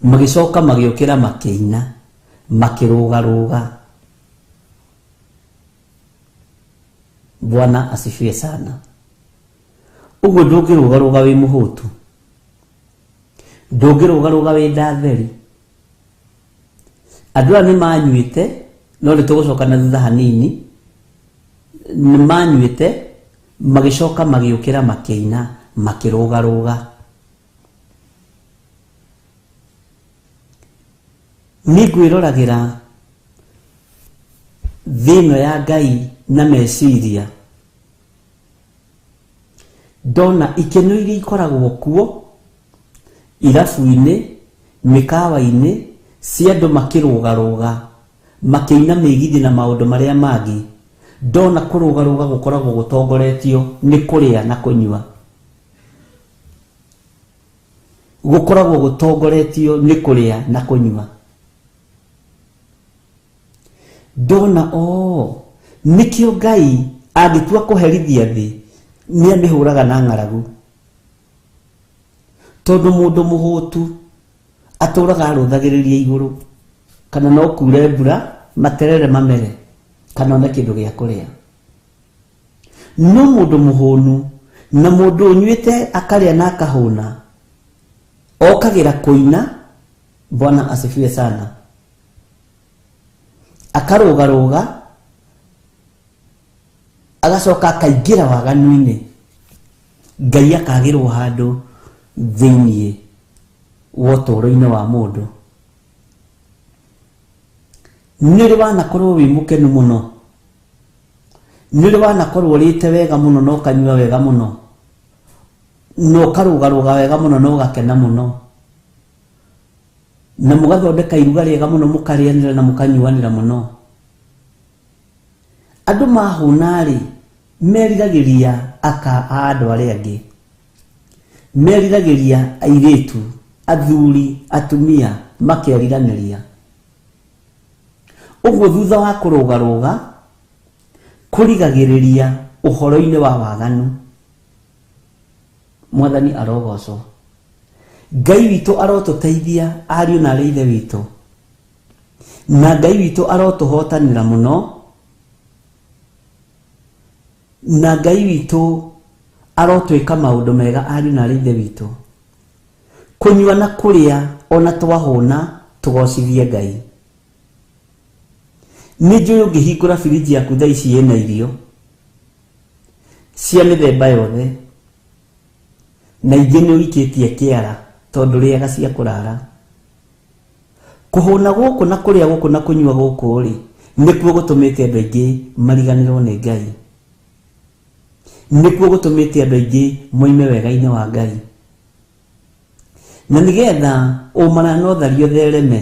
magĩcoka magĩũkĩra makĩina, makĩrũgarũga. Bwana asifiwe sana. Ũguo ndũngĩrũgarũga wĩ mũhũtu, ndũngĩrũgarũga wĩ ndatheri. Andũ aya nĩ manyuĩte, no nĩ tũgũcoka na thutha hanini. Nĩ manyuĩte, magĩcoka magĩũkĩra makĩina, makĩrũgarũga. Nĩ ngwĩroragĩra thĩ ĩno ya Ngai na meciria, ndona ikeno iria ikoragwo kuo irabu-inĩ, mĩkawa-inĩ, cia andũ makĩrũgarũga, makĩina mĩgithi na maũndũ marĩa mangĩ. Ndona kũrũgarũga gũkoragwo gũtongoretio nĩ kũrĩa na kũnyua, gũkoragwo gũtongoretio nĩ kũrĩa na kũnyua. Ndona o nĩkĩo Ngai angĩtua kũherithia thĩ Nĩ amĩhũraga na ng'aragu. Tondũ mũndũ mũhũtu atũraga arũthagĩrĩria igũrũ, kana no kure mbura materere mamere, kana one kĩndũ gĩa kũrĩa. No mũndũ mũhũnu na mũndũ ũnyuĩte akarĩa na akahũna, okagĩra kũina. Bwana asifiwe sana. Akarũgarũga, agacoka akaingĩra waganu-inĩ. Ngai akagĩrwo handũ thĩiniĩ wa ũtũũro-inĩ wa mũndũ. Nĩ ũrĩ wanakorwo wĩ mũkenu mũno, nĩ ũrĩ wanakorwo ũrĩte wega mũno na ũkanyua wega mũno, na ũkarũgarũga wega mũno na ũgakena mũno, na mũgathondeka iruga rĩega mũno, mũkarĩanĩra na mũkanyuanĩra mũno. Andũ mahũna-rĩ, meriragĩria aka a andũ arĩa angĩ, meriragĩria airĩtu, athuri, atumia, makeriranĩria. Ũguo thutha wa kũrũgarũga, kũrigagĩrĩria ũhoro-inĩ wa waganu. Mwathani arogocwo. Ngai witũ arotũteithia ariũ na arĩ ithe witũ, na Ngai witũ arotũhotanĩra mũno, na Ngai witũ arotwĩka maũndũ mega ariũ na arĩ ithe witũ. Kũnyua na kũrĩa ona twahũna, tũgocithie Ngai. Nĩ njũĩ ũngĩhingũra biriji yaku thaa ici ĩna irio cia mĩthemba yothe, na ingĩ nĩ ũikĩtie kĩara tondũ rĩaga cia kũrara. Kũhũna gũkũ na kũrĩa gũkũ na kũnyua gũkũ rĩ, nĩkuo gũtũmĩte andũ aingĩ mariganĩrwo nĩ Ngai. Nĩkuo gũtũmĩte andũ aingĩ moime wega-inĩ wa Ngai. Na nĩgetha ũmara na ũtharia ũthereme,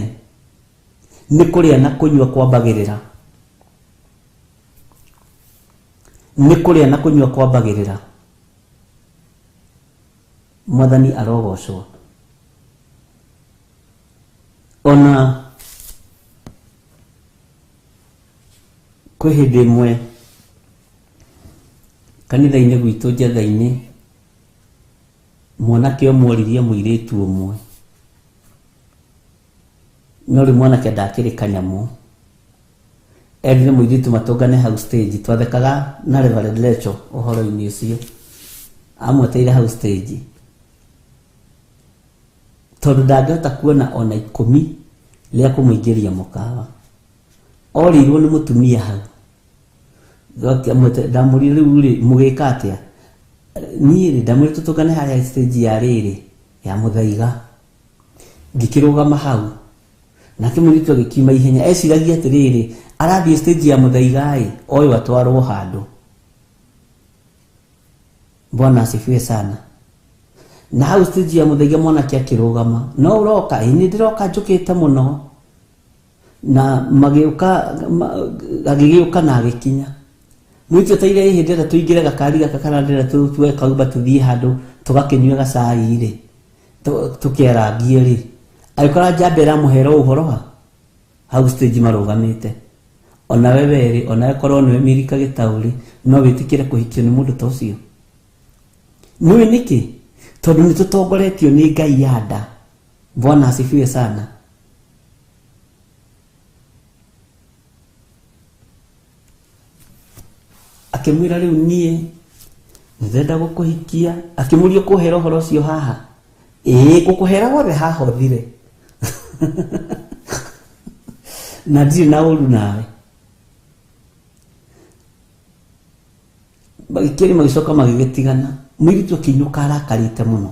nĩ kũrĩa na kũnyua kwambagĩrĩra. Nĩ kũrĩa na kũnyua kwambagĩrĩra. Mwathani arogocwo. Ona kwĩ hĩndĩ ĩmwe kanitha-inĩ gwitũ njetha-inĩ, mwanake ũmwe oririe mũirĩtu ũmwe, no rĩu mwanake ndakĩrĩ kanyamũ, erire mũirĩtu matũngane hau stage. Twathekaga na Reverend Lecho ũhoro-inĩ ũcio. Amweteire hau stage tondũ ndangĩhota kuona ona 10 rĩa kũmũingĩria mũkawa. Orĩirwo nĩ mũtumia hau. Ndamũrire rĩu rĩ, mũgĩka atĩa? Niĩ rĩ, ndamwĩrire tũtũngane harĩa stage ya rĩrĩ ya Mũthaiga. Ngĩkĩrũgama hau, nake mũirĩtu agĩkiuma ihenya. Eciragia atĩrĩrĩ, arathiĩ stage ya Mũthaiga ĩ, oywo atwarwo handũ. Bwana asifiwe sana. Na hau stage ya Mũthaiga mwanake akĩrũgama, no ũroka? Ĩ, nĩ ndĩroka njũkĩte mũno. Na magĩũka, agĩgĩũka na agĩkinya. Mũirĩtu etereire ĩ, hĩndĩ ĩrĩa tũingĩre gakari gaka kana ndĩrenda tuoe kaumba tũthiĩ handũ tũgakĩnyue gacai rĩ, tũkĩarangie rĩ, agĩkora njamba ĩramũhera ũhoro ha hau stage marũgamĩte. Onawe werĩ, onawe korwo nĩwe Milika Gĩtaũ rĩ, no wĩtĩkĩre kũhikio nĩ mũndũ ta ũcio? Nĩũĩ nĩkĩ? Tondũ nĩ tũtongoretio nĩ Ngai ya nda. Bwana asifiwe sana. Akĩmwĩra rĩu niĩ nĩndĩrenda gũkũhikia. Akĩmũria ũkũhera ũhoro ũcio haha? Ĩĩ, ngũkũhera wothe haha ũthire. Na ndirĩ na ũru nawe. Magĩkĩrĩ magĩcoka magĩgĩtigana. Mũirĩtu akĩinũka arakarĩte mũno.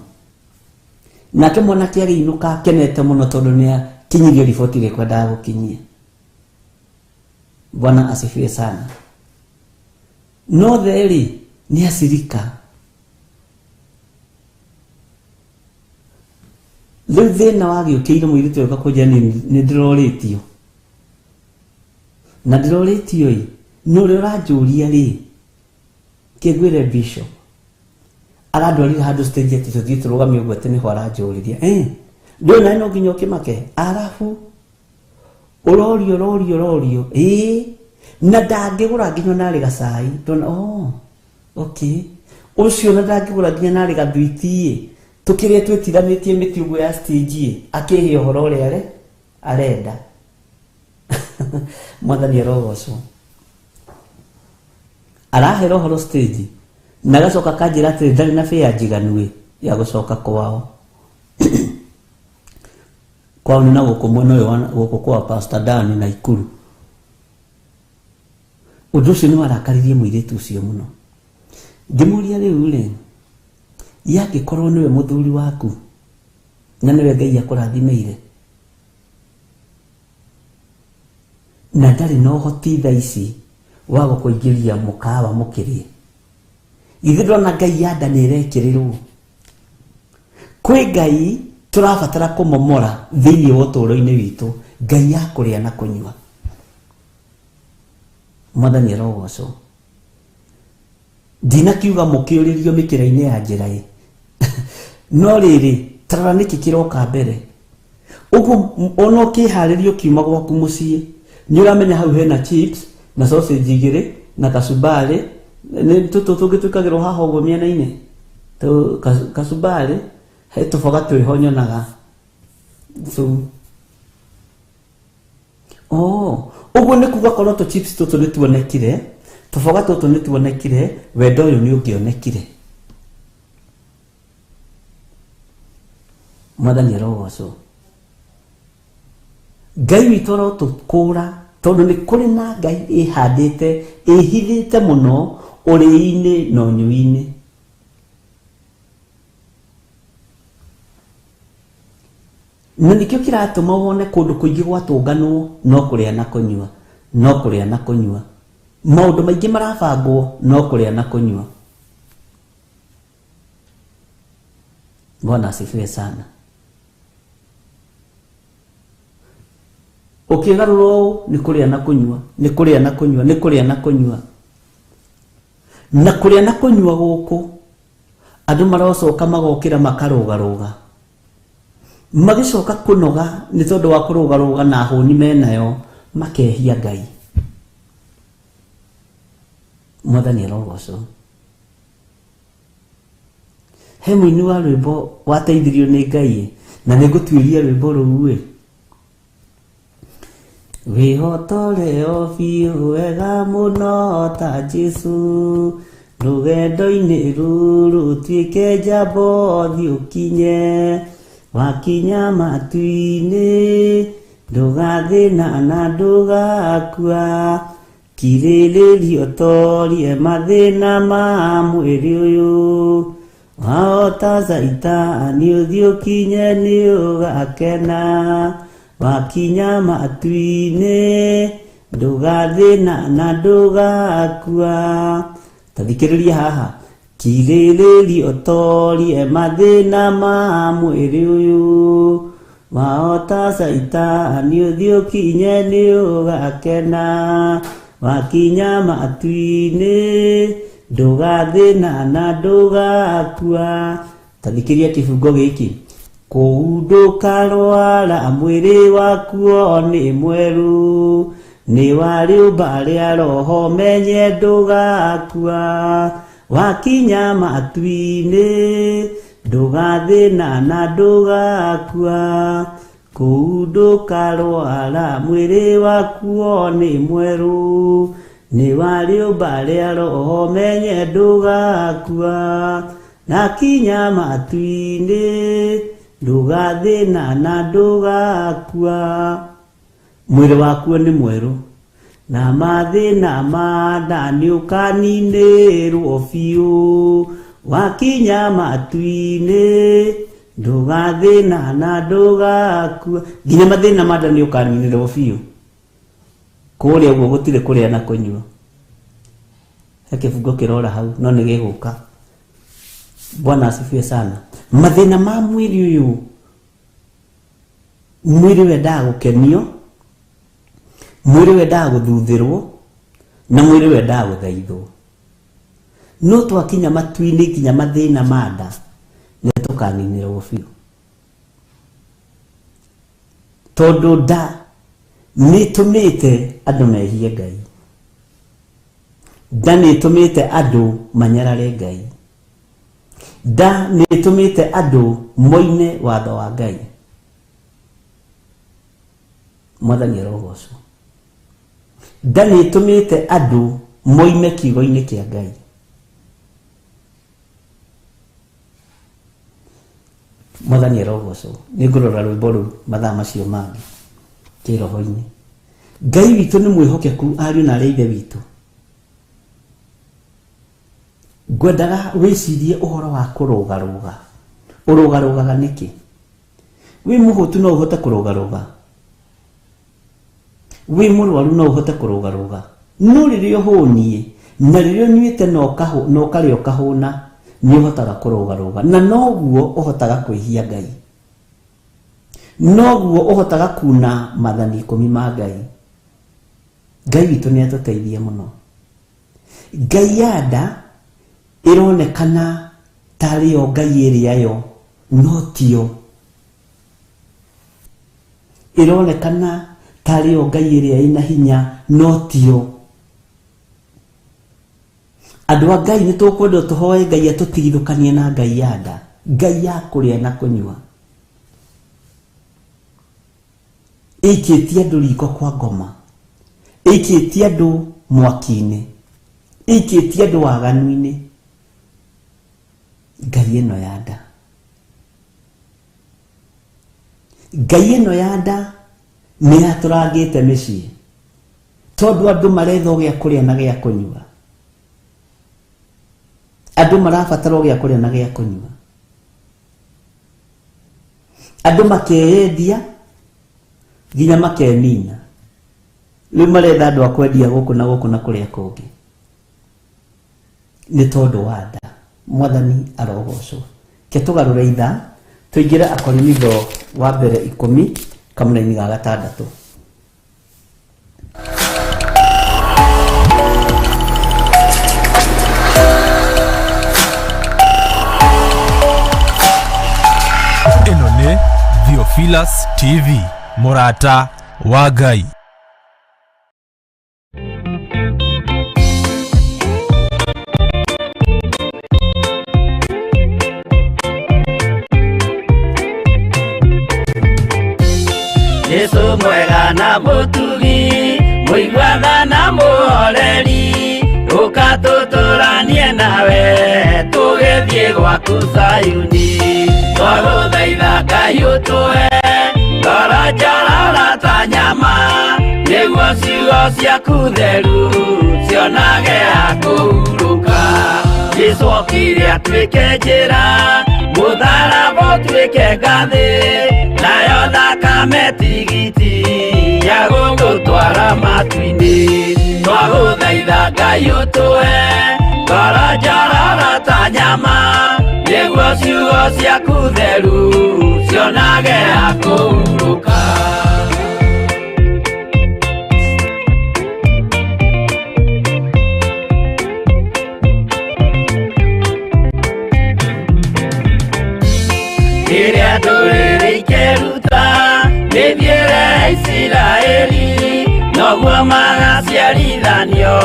Nake mwanake agĩinũka akenete mũno tondũ nĩ akinyirie riboti ĩrĩa ekwendaga gũkinyia. Bwana asifiwe sana. No therĩ nĩ acirika. Rĩu thĩna wagĩũkĩire mũirĩtu ũyũ kũnjĩra nĩ ndĩrorĩtio. Na ndĩrorĩtio ĩ, nĩ ũrĩa ũranjũria rĩ, kĩngwĩre bishop. Arandwarire handũ stage atĩ tũthiĩ tũrũgame ũguo atĩ nĩho aranjũririe. Ndũĩ nawe no nginya ũkĩmake. Arabu ũrorio, ũrorio, ũrorio. Na ndangĩgũra nginya ona arĩ gacai. Ndona, oh, okay. Ũcio na ndangĩgũra nginya narĩ gathwiti-ĩ, tũkĩrĩe twĩtiranĩtie mĩtĩ ũguo ya stage-ĩ, akĩhe ũhoro ũrĩa arenda. Mwathani arogocwo. Arahera ũhoro stage na agacoka akanjĩra atĩrĩ ndarĩ na fare njiganu-ĩ ya gũcoka kwao. Kwao nĩ na gũkũ mwena ũyũ wa gũkũ kwa Pastor Dan na Ikuru. Ũndũ ũcio nĩ warakaririe mũirĩtu ũcio mũno. Ngĩmũria rĩu rĩ, yangĩkorwo nĩwe mũthuri waku na nĩwe Ngai akũrathimĩire na ndarĩ na ũhoti thaa ici wa gũkũingĩria mũkawa mũkĩrĩe, githĩ ndona Ngai ya nda nĩ ĩrekĩrĩrwo? Kwĩ Ngai tũrabatara kũmomora thĩinĩ wa ũtũũro-inĩ witũ, Ngai ya kũrĩa na kũnyua. Mwathani arogocwo. Ndinakiuga mũkĩũrĩrio mĩkĩra-inĩ ya njĩra ĩ, no rĩrĩ, tarora nĩkĩ kĩroka mbere. Ũguo ona ũkĩharĩria ũkiuma gwaku mũciĩ, nĩ ũramenya hau hena chips na sausage igĩrĩ na kacumbari, nĩ tũtũ tũngĩ twĩkagĩrwo haha ũguo mĩena-inĩ, kacumbari, he tũboga twĩho nyonaga. So, oh, ũguo nĩ kuga korwo tũ chips tũtũ nĩ tuonekire, tũboga tũtũ nĩ tuonekire, wendo ũyũ nĩ ũngĩonekire. Mwathani arogocwo. Ngai witũ arotũkũra tondũ nĩ kũrĩ na Ngai ĩhandĩte, ĩhithĩte mũno ũrĩi-inĩ na ũnyui-inĩ. Na nĩkĩo kĩratũma wone kũndũ kũingĩ gwatũnganwo no kũrĩa na kũnyua, no kũrĩa na kũnyua. Maũndũ maingĩ marabangwo no kũrĩa na kũnyua. Bwana asifiwe sana. Ũkĩgarũra ũũ nĩ kũrĩa na kũnyua, nĩ kũrĩa na kũnyua, nĩ kũrĩa na kũnyua. Na kũrĩa na kũnyua gũkũ andũ marocoka magokĩra makarũgarũga, magĩcoka kũnoga nĩ tondũ wa kũrũgarũga na hũni menayo, makehia Ngai. Mwathani arogocwo. He mũini wa rwĩmbo wateithirio nĩ Ngai, na nĩ ngũtuĩria rwĩmbo rũu ĩ. Wĩhotore o biũ wega mũno ta Jesũ, rũgendo-inĩ rũrũ tuĩke njamba ũthiĩ ũkinye, wakinya matu-inĩ ndũgathĩna na ndũgakua, kirĩrĩrio ũtorie mathĩna ma mwĩrĩ ũyũ, wahota Caitani ũthiĩ ũkinye nĩ ũgakena, wakinya matu-inĩ ndũgathĩna na ndũgakua. Ta thikĩrĩria haha, kirĩrĩrio ũtorie mathĩna ma mwĩrĩ ũyũ, wahota Caitani ũthiĩ ũkinye nĩ ũgakena, wakinya matu-inĩ ndũgathĩna na ndũgakua. Ta thikĩrĩria kĩbungo gĩkĩ, kũu ndũkarwara mwĩrĩ wakuo nĩ mwerũ, nĩ wa rĩũmba rĩa roho menye ndũgakua, wakinya matu-inĩ ndũgathĩna na ndũgakua, kũu ndũkarwara mwĩrĩ wakuo nĩ mwerũ, nĩ wa rĩũmba rĩa roho menye ndũgakua, nakinya matu-inĩ ndũgathĩna na ndũgakua. Mwĩrĩ wakuo nĩ mwerũ, na mathĩna ma nda nĩ ũkaninĩrwo biũ, wakinya matu-inĩ ndũgathĩna na ndũgakua. Nginya mathĩna ma nda nĩ ũkaninĩrwo biũ. Kũrĩa ũguo gũtirĩ kũrĩa na kũnyua. He kĩbungo kĩrora hau no nĩ gĩgũka. Bwana asifiwe sana. Mathĩna ma mwĩrĩ ũyũ, mwĩrĩ wendaga gũkenio, mwĩrĩ wendaga gũthuthĩrwo, na mwĩrĩ wendaga gũthaithwo. No twakinya matu-inĩ nginya mathĩna ma nda nĩ tũkaninĩrwo biũ, tondũ nda nĩ ĩtũmĩte andũ mehie Ngai, nda nĩ ĩtũmĩte andũ manyarare Ngai. Nda nĩ ĩtũmĩte andũ moine watho wa Ngai. Mwathani arogocwo. Nda nĩ ĩtũmĩte andũ moime kiugo-inĩ kĩa Ngai. Mwathani arogocwo. Nĩ ngũrora rwĩmbo rũu mathaa macio mangĩ kĩroho-inĩ. Ngai witũ nĩ mwĩhokeku, ariũ na arĩa ithe witũ. Ngwendaga wĩcirie ũhoro wa kũrũgarũga. Ũrũgarũgaga nĩkĩ? Wĩ mũhũtu no ũhote kũrũgarũga. Wĩ mũrwaru no ũhote kũrũgarũga. No rĩrĩa ũhũniĩ na rĩrĩa ũnyuĩte na ũkarĩa ũkahũna, nĩ ũhotaga kũrũgarũga. Na noguo ũhotaga kwĩhia Ngai. Noguo ũhotaga kuna mathani 10 ma Ngai. Ngai witũ nĩ atũteithie mũno. Ngai ya nda ĩronekana tarĩ yo Ngai ĩrĩa yo, no tio. Ĩronekana tarĩ yo Ngai ĩrĩa ĩna hinya, no tio. Andũ a Ngai nĩ tũkwenda tũhoe Ngai atũtigithũkanie na Ngai ya nda, Ngai ya kũrĩa na kũnyua. Ĩikĩtie andũ riko kwa ngoma, ĩikĩtie andũ mwaki-inĩ, ĩikĩtie andũ waganu-inĩ. Ngai ĩno ya nda, Ngai ĩno ya nda nĩ yatũrangĩte mĩciĩ, tondũ andũ maretha o gĩa kũrĩa na gĩa kũnyua. Andũ marabatara o gĩa kũrĩa na gĩa kũnyua. Andũ makeyendia nginya makenina. Rĩu maretha andũ a kwendia gũkũ na gũkũ na kũrĩa kũngĩ nĩ tondũ wa nda. Mwathani arogocwo. Ke tũgarũre ithaa tũingĩre Akorinitho wa mbere 10 kamũraini ga 6. Ĩno nĩ Theophilus TV, mũrata wa Ngai. Jesu mwega na mũtugi, mũiguana na mũhoreri, ũka tũtũranie nawe, tũgĩthiĩ gwaku Zayuni. Twagũthaitha Ngai ũtũhe ngoro njororo ta nyama, nĩguo ciugo ciaku theru cionage ha kũhurũka. Jesu okire atuĩke njĩra, mũtharaba ũtuĩke ngathĩ, nayo thakame tigiti ya gũgũtwara matu-inĩ. Twagũthaitha Ngai ũtũhe ngoro njororo ta nyama, nĩguo ciugo ciaku theru cionage ha kũhurũka. Rĩrĩa ndũrĩrĩ ikeruta mĩthiĩre ya Isiraeli, noguo magaciarithanio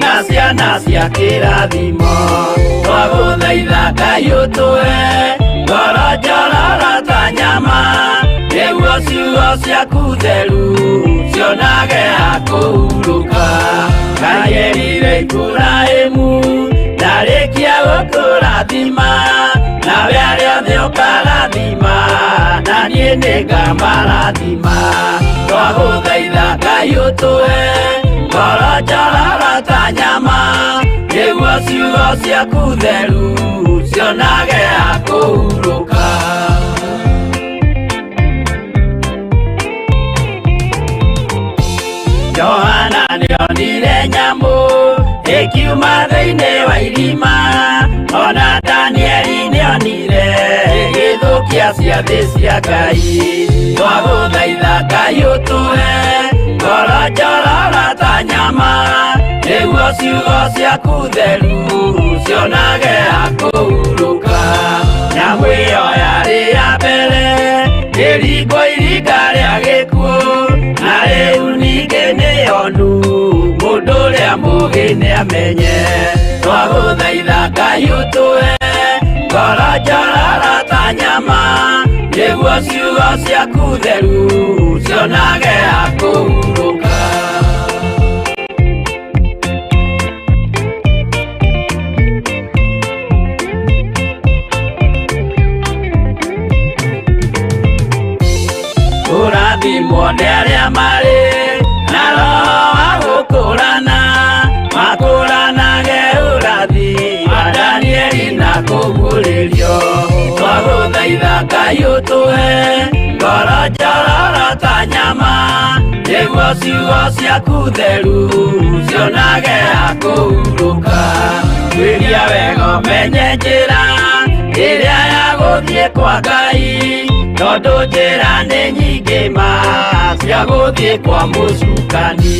na ciana cia kĩrathimo. Twagũthaitha Ngai ũtũhe ngoro njororo ta nyama, nĩguo ciugo ciaku theru cionage ha kũhurũka. Ngai erire Iburahĩmu ndarĩkia gũkũrathima, nawe arĩa othe ũkarathima, na niĩ nĩngamarathima. Twagũthaitha Ngai ũtũhe ngoro njororo ta nyama, nĩguo ciugo ciaku theru cionage ha kũhurũka. Johana nĩonire nyamũ ĩkiuma thĩinĩ wa irima, ona Danieli nĩonire ĩgĩthũkia ciathĩ cia Ngai. Twagũthaitha Ngai ũtũhe ngoro njororo ta nyama, nĩguo ciugo ciaku theru cionage ha kũhurũka. Nyamũ ĩyo yarĩ ya mbere ĩringwo iringa rĩa gĩkuũ, na rĩu ningĩ nĩyonu mũndũ ũrĩa mũũgĩ nĩamenye. Twagũthaitha Ngai ũtũhe Ngoro njororo ta nyama nĩguo ciugo ciaku theru cionage ha kũhurũka. Kũrathimwo nĩ arĩa marĩ na roho wa gũkũrana, makũranage ũrathi wa Danieli na kũguũrĩrio. Twagũthaitha Ngai ũtũhe ngoro njororo ta nyama nĩguo ciugo ciaku theru cionage ha kũhurũka. Tuĩria wega ũmenye njĩra ĩrĩa ya gũthiĩ kwa Ngai, tondũ njĩra nĩ nyingĩ ma cia gũthiĩ kwa mũcukani.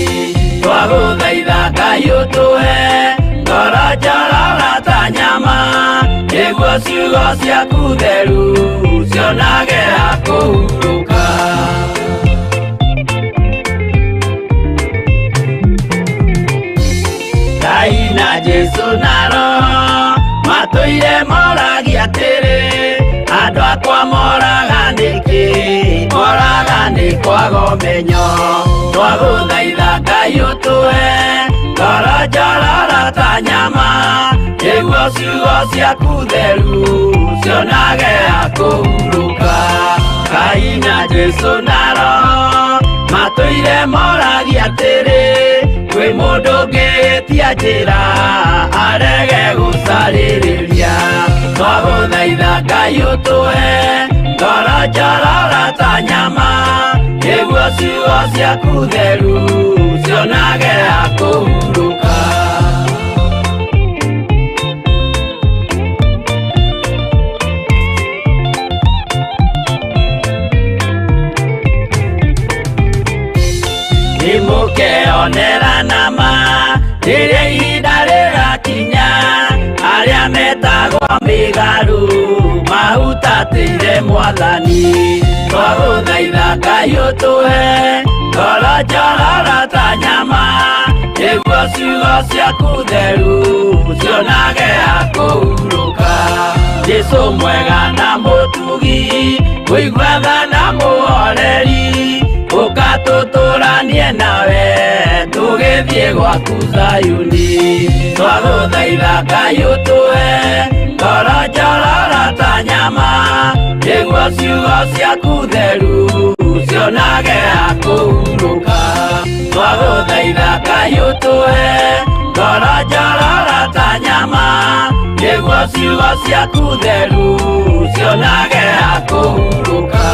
Twagũthaitha Ngai ũtũhe ngoro njororo ta nyama nĩguo ciugo ciaku theru cionage ha kũhurũka. Ngai na Jesũ na Roho matũire moragia atĩrĩ, andũ akwa moraga nĩkĩ? Moraga nĩ kwaga ũmenyo. Twagũthaitha Ngai ũtũhe ngoro njororo ta nyama nĩguo ciugo ciaku theru cionage ha kũhurũka. Ngai na Jesũ na Roho matũire moragia atĩrĩ, kwĩ mũndũ ũngĩtia njĩra arege gũcarĩrĩria. Twagũthaitha Ngai ũtũhe ngoro njororo ta nyama nĩguo ciugo ciaku theru cionage ha kũhurũka. Nĩmũkeonera nama rĩrĩa ihinda rĩgakinya, arĩa metagwo mĩgarũ mahutatĩire Mwathani. Twagũthaitha Ngai ũtũhe ngoro njororo ta nyama nĩguo ciugo ciaku theru cionage ha kũhurũka. Jesũ mwega na mũtugi, mũigua tha na mũhoreri, ũka tũtũranie nawe tũgĩthiĩ gwaku Zayuni. Twagũthaitha Ngai ũtũhe ngoro njororo ta nyama nĩguo ciugo ciaku theru cionage ha kũhurũka. Twagũthaitha Ngai ũtũhe ngoro njororo ta nyama nĩguo ciugo ciaku theru cionage ha kũhurũka.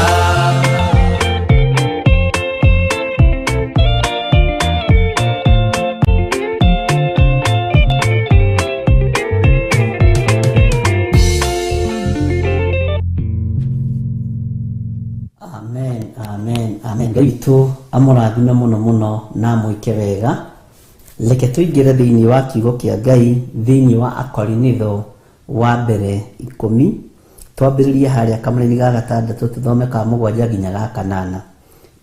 Amen, amen, amen. Ngai witũ amũrathime mũno mũno na amwĩke wega. Reke tũingĩre thĩinĩ wa kiugo kĩa Ngai thĩinĩ wa Akorinitho wa mbere 10, twambĩrĩrie harĩa kamũrĩri ga 6 tũthome ka 7 nginya ga 8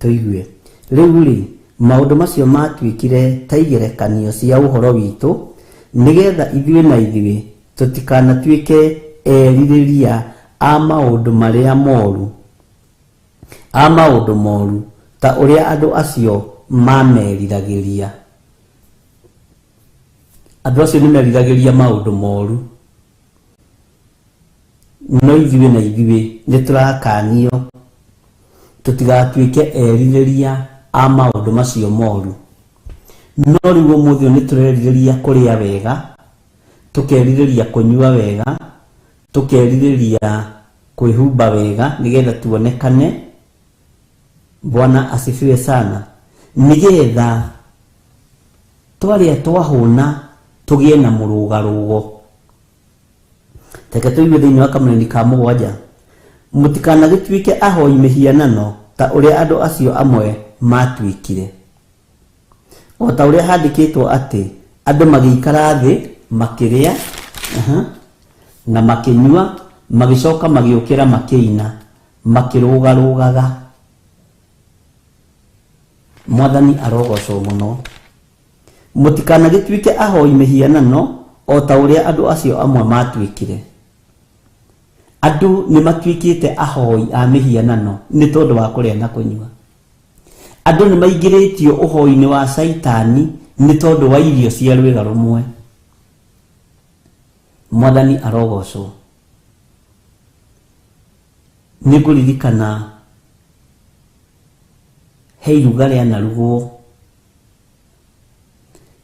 tũigue. Rĩu rĩ, maũndũ macio matuĩkire ta igerekanio cia ũhoro witũ, nĩgetha ithuĩ na ithuĩ tũtikanatuĩke erirĩria a maũndũ marĩa moru, a maũndũ moru ta ũrĩa andũ acio mameriragĩria. Andũ acio nĩmeriragĩria maũndũ moru, no ithuĩ na ithuĩ nĩtũrakanio tũtigatuĩke erirĩria a maũndũ macio moru. No rĩu ũmũthĩ ũyũ nĩtũrerirĩria kũrĩa wega, tũkerirĩria kũnyua wega, tũkerirĩria kwĩhumba wega nĩgetha tuonekane. Bwana asifiwe sana. Nĩgetha twarĩa twahũna tũgĩe na mũrũgarũgo. Reke tũigue thĩinĩ wa kamũrĩri ka 7, mũtikanagĩtuĩke ahoi mĩhianano ta ũrĩa andũ acio amwe matuĩkire, o ta ũrĩa handĩkĩtwo atĩ andũ magĩikara thĩ makĩrĩa na makĩnyua, magĩcoka magĩũkĩra makĩina makĩrũgarũgaga. Mwathani arogocwo mũno. Mũtikanagĩtuĩke ahoi mĩhianano o ta ũrĩa andũ acio amwe matuĩkire. Andũ nĩ matuĩkĩte ahoi a mĩhianano nĩ tondũ wa kũrĩa na kũnyua. Andũ nĩ maingĩrĩtio ũhoi-inĩ wa caitani nĩ tondũ wa irio cia rwĩga rũmwe. Mwathani arogocwo. Nĩ ngũririkana he iruga rĩanarugwo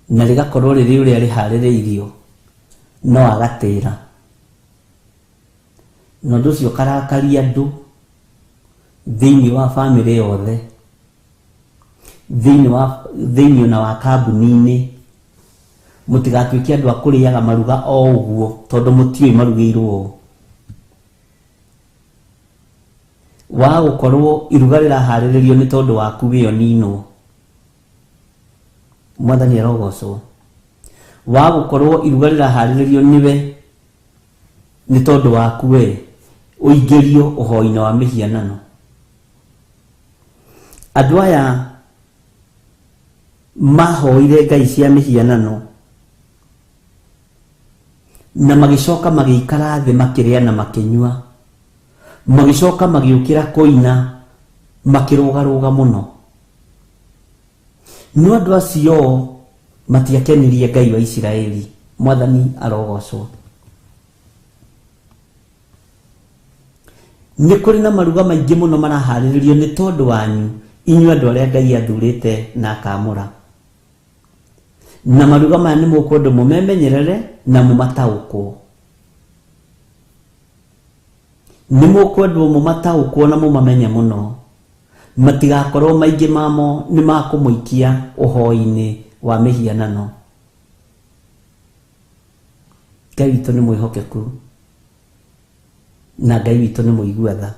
na rĩgakorwo rĩrĩ ũrĩa rĩharĩrĩirio no agatĩra, na ũndũ ũcio ũkarakaria andũ thĩinĩ wa bamĩrĩ yothe, thĩinĩ wa thĩinĩ ona wa kambuni-inĩ. Mũtigatuĩke andũ a kũrĩaga maruga o ũguo tondũ mũtiũĩ marugĩirwo ũũ. Wa gũkorwo iruga rĩraharĩrĩrio nĩ tondũ waku wĩoninwo. Mwathani arogocwo. Wa gũkorwo iruga rĩraharĩrĩrio nĩwe nĩ tondũ waku we ũingĩrio ũhoi-inĩ wa mĩhianano. Andũ aya mahoire ngai cia mĩhianano na magĩcoka magĩikara thĩ makĩrĩa na makĩnyua, magĩcoka magĩũkĩra kũina makĩrũgarũga mũno. No andũ acio matiakenirie Ngai wa Isiraeli. Mwathani arogocwo. Nĩ kũrĩ na maruga maingĩ mũno maraharĩrĩrio nĩ tondũ wanyu inyuĩ andũ arĩa Ngai athurĩte na akamũra. Na maruga maya nĩ mũkwendwo mũmemenyerere na mũmataũkwo. Nĩ mũkwendwo mũmataũkwo na mũmamenye mũno. Matigakorwo maingĩ mamo nĩ makũmũikia ũhoi-inĩ wa mĩhianano. Ngai witũ nĩ mwĩhokeku na Ngai witũ nĩ mũigua tha.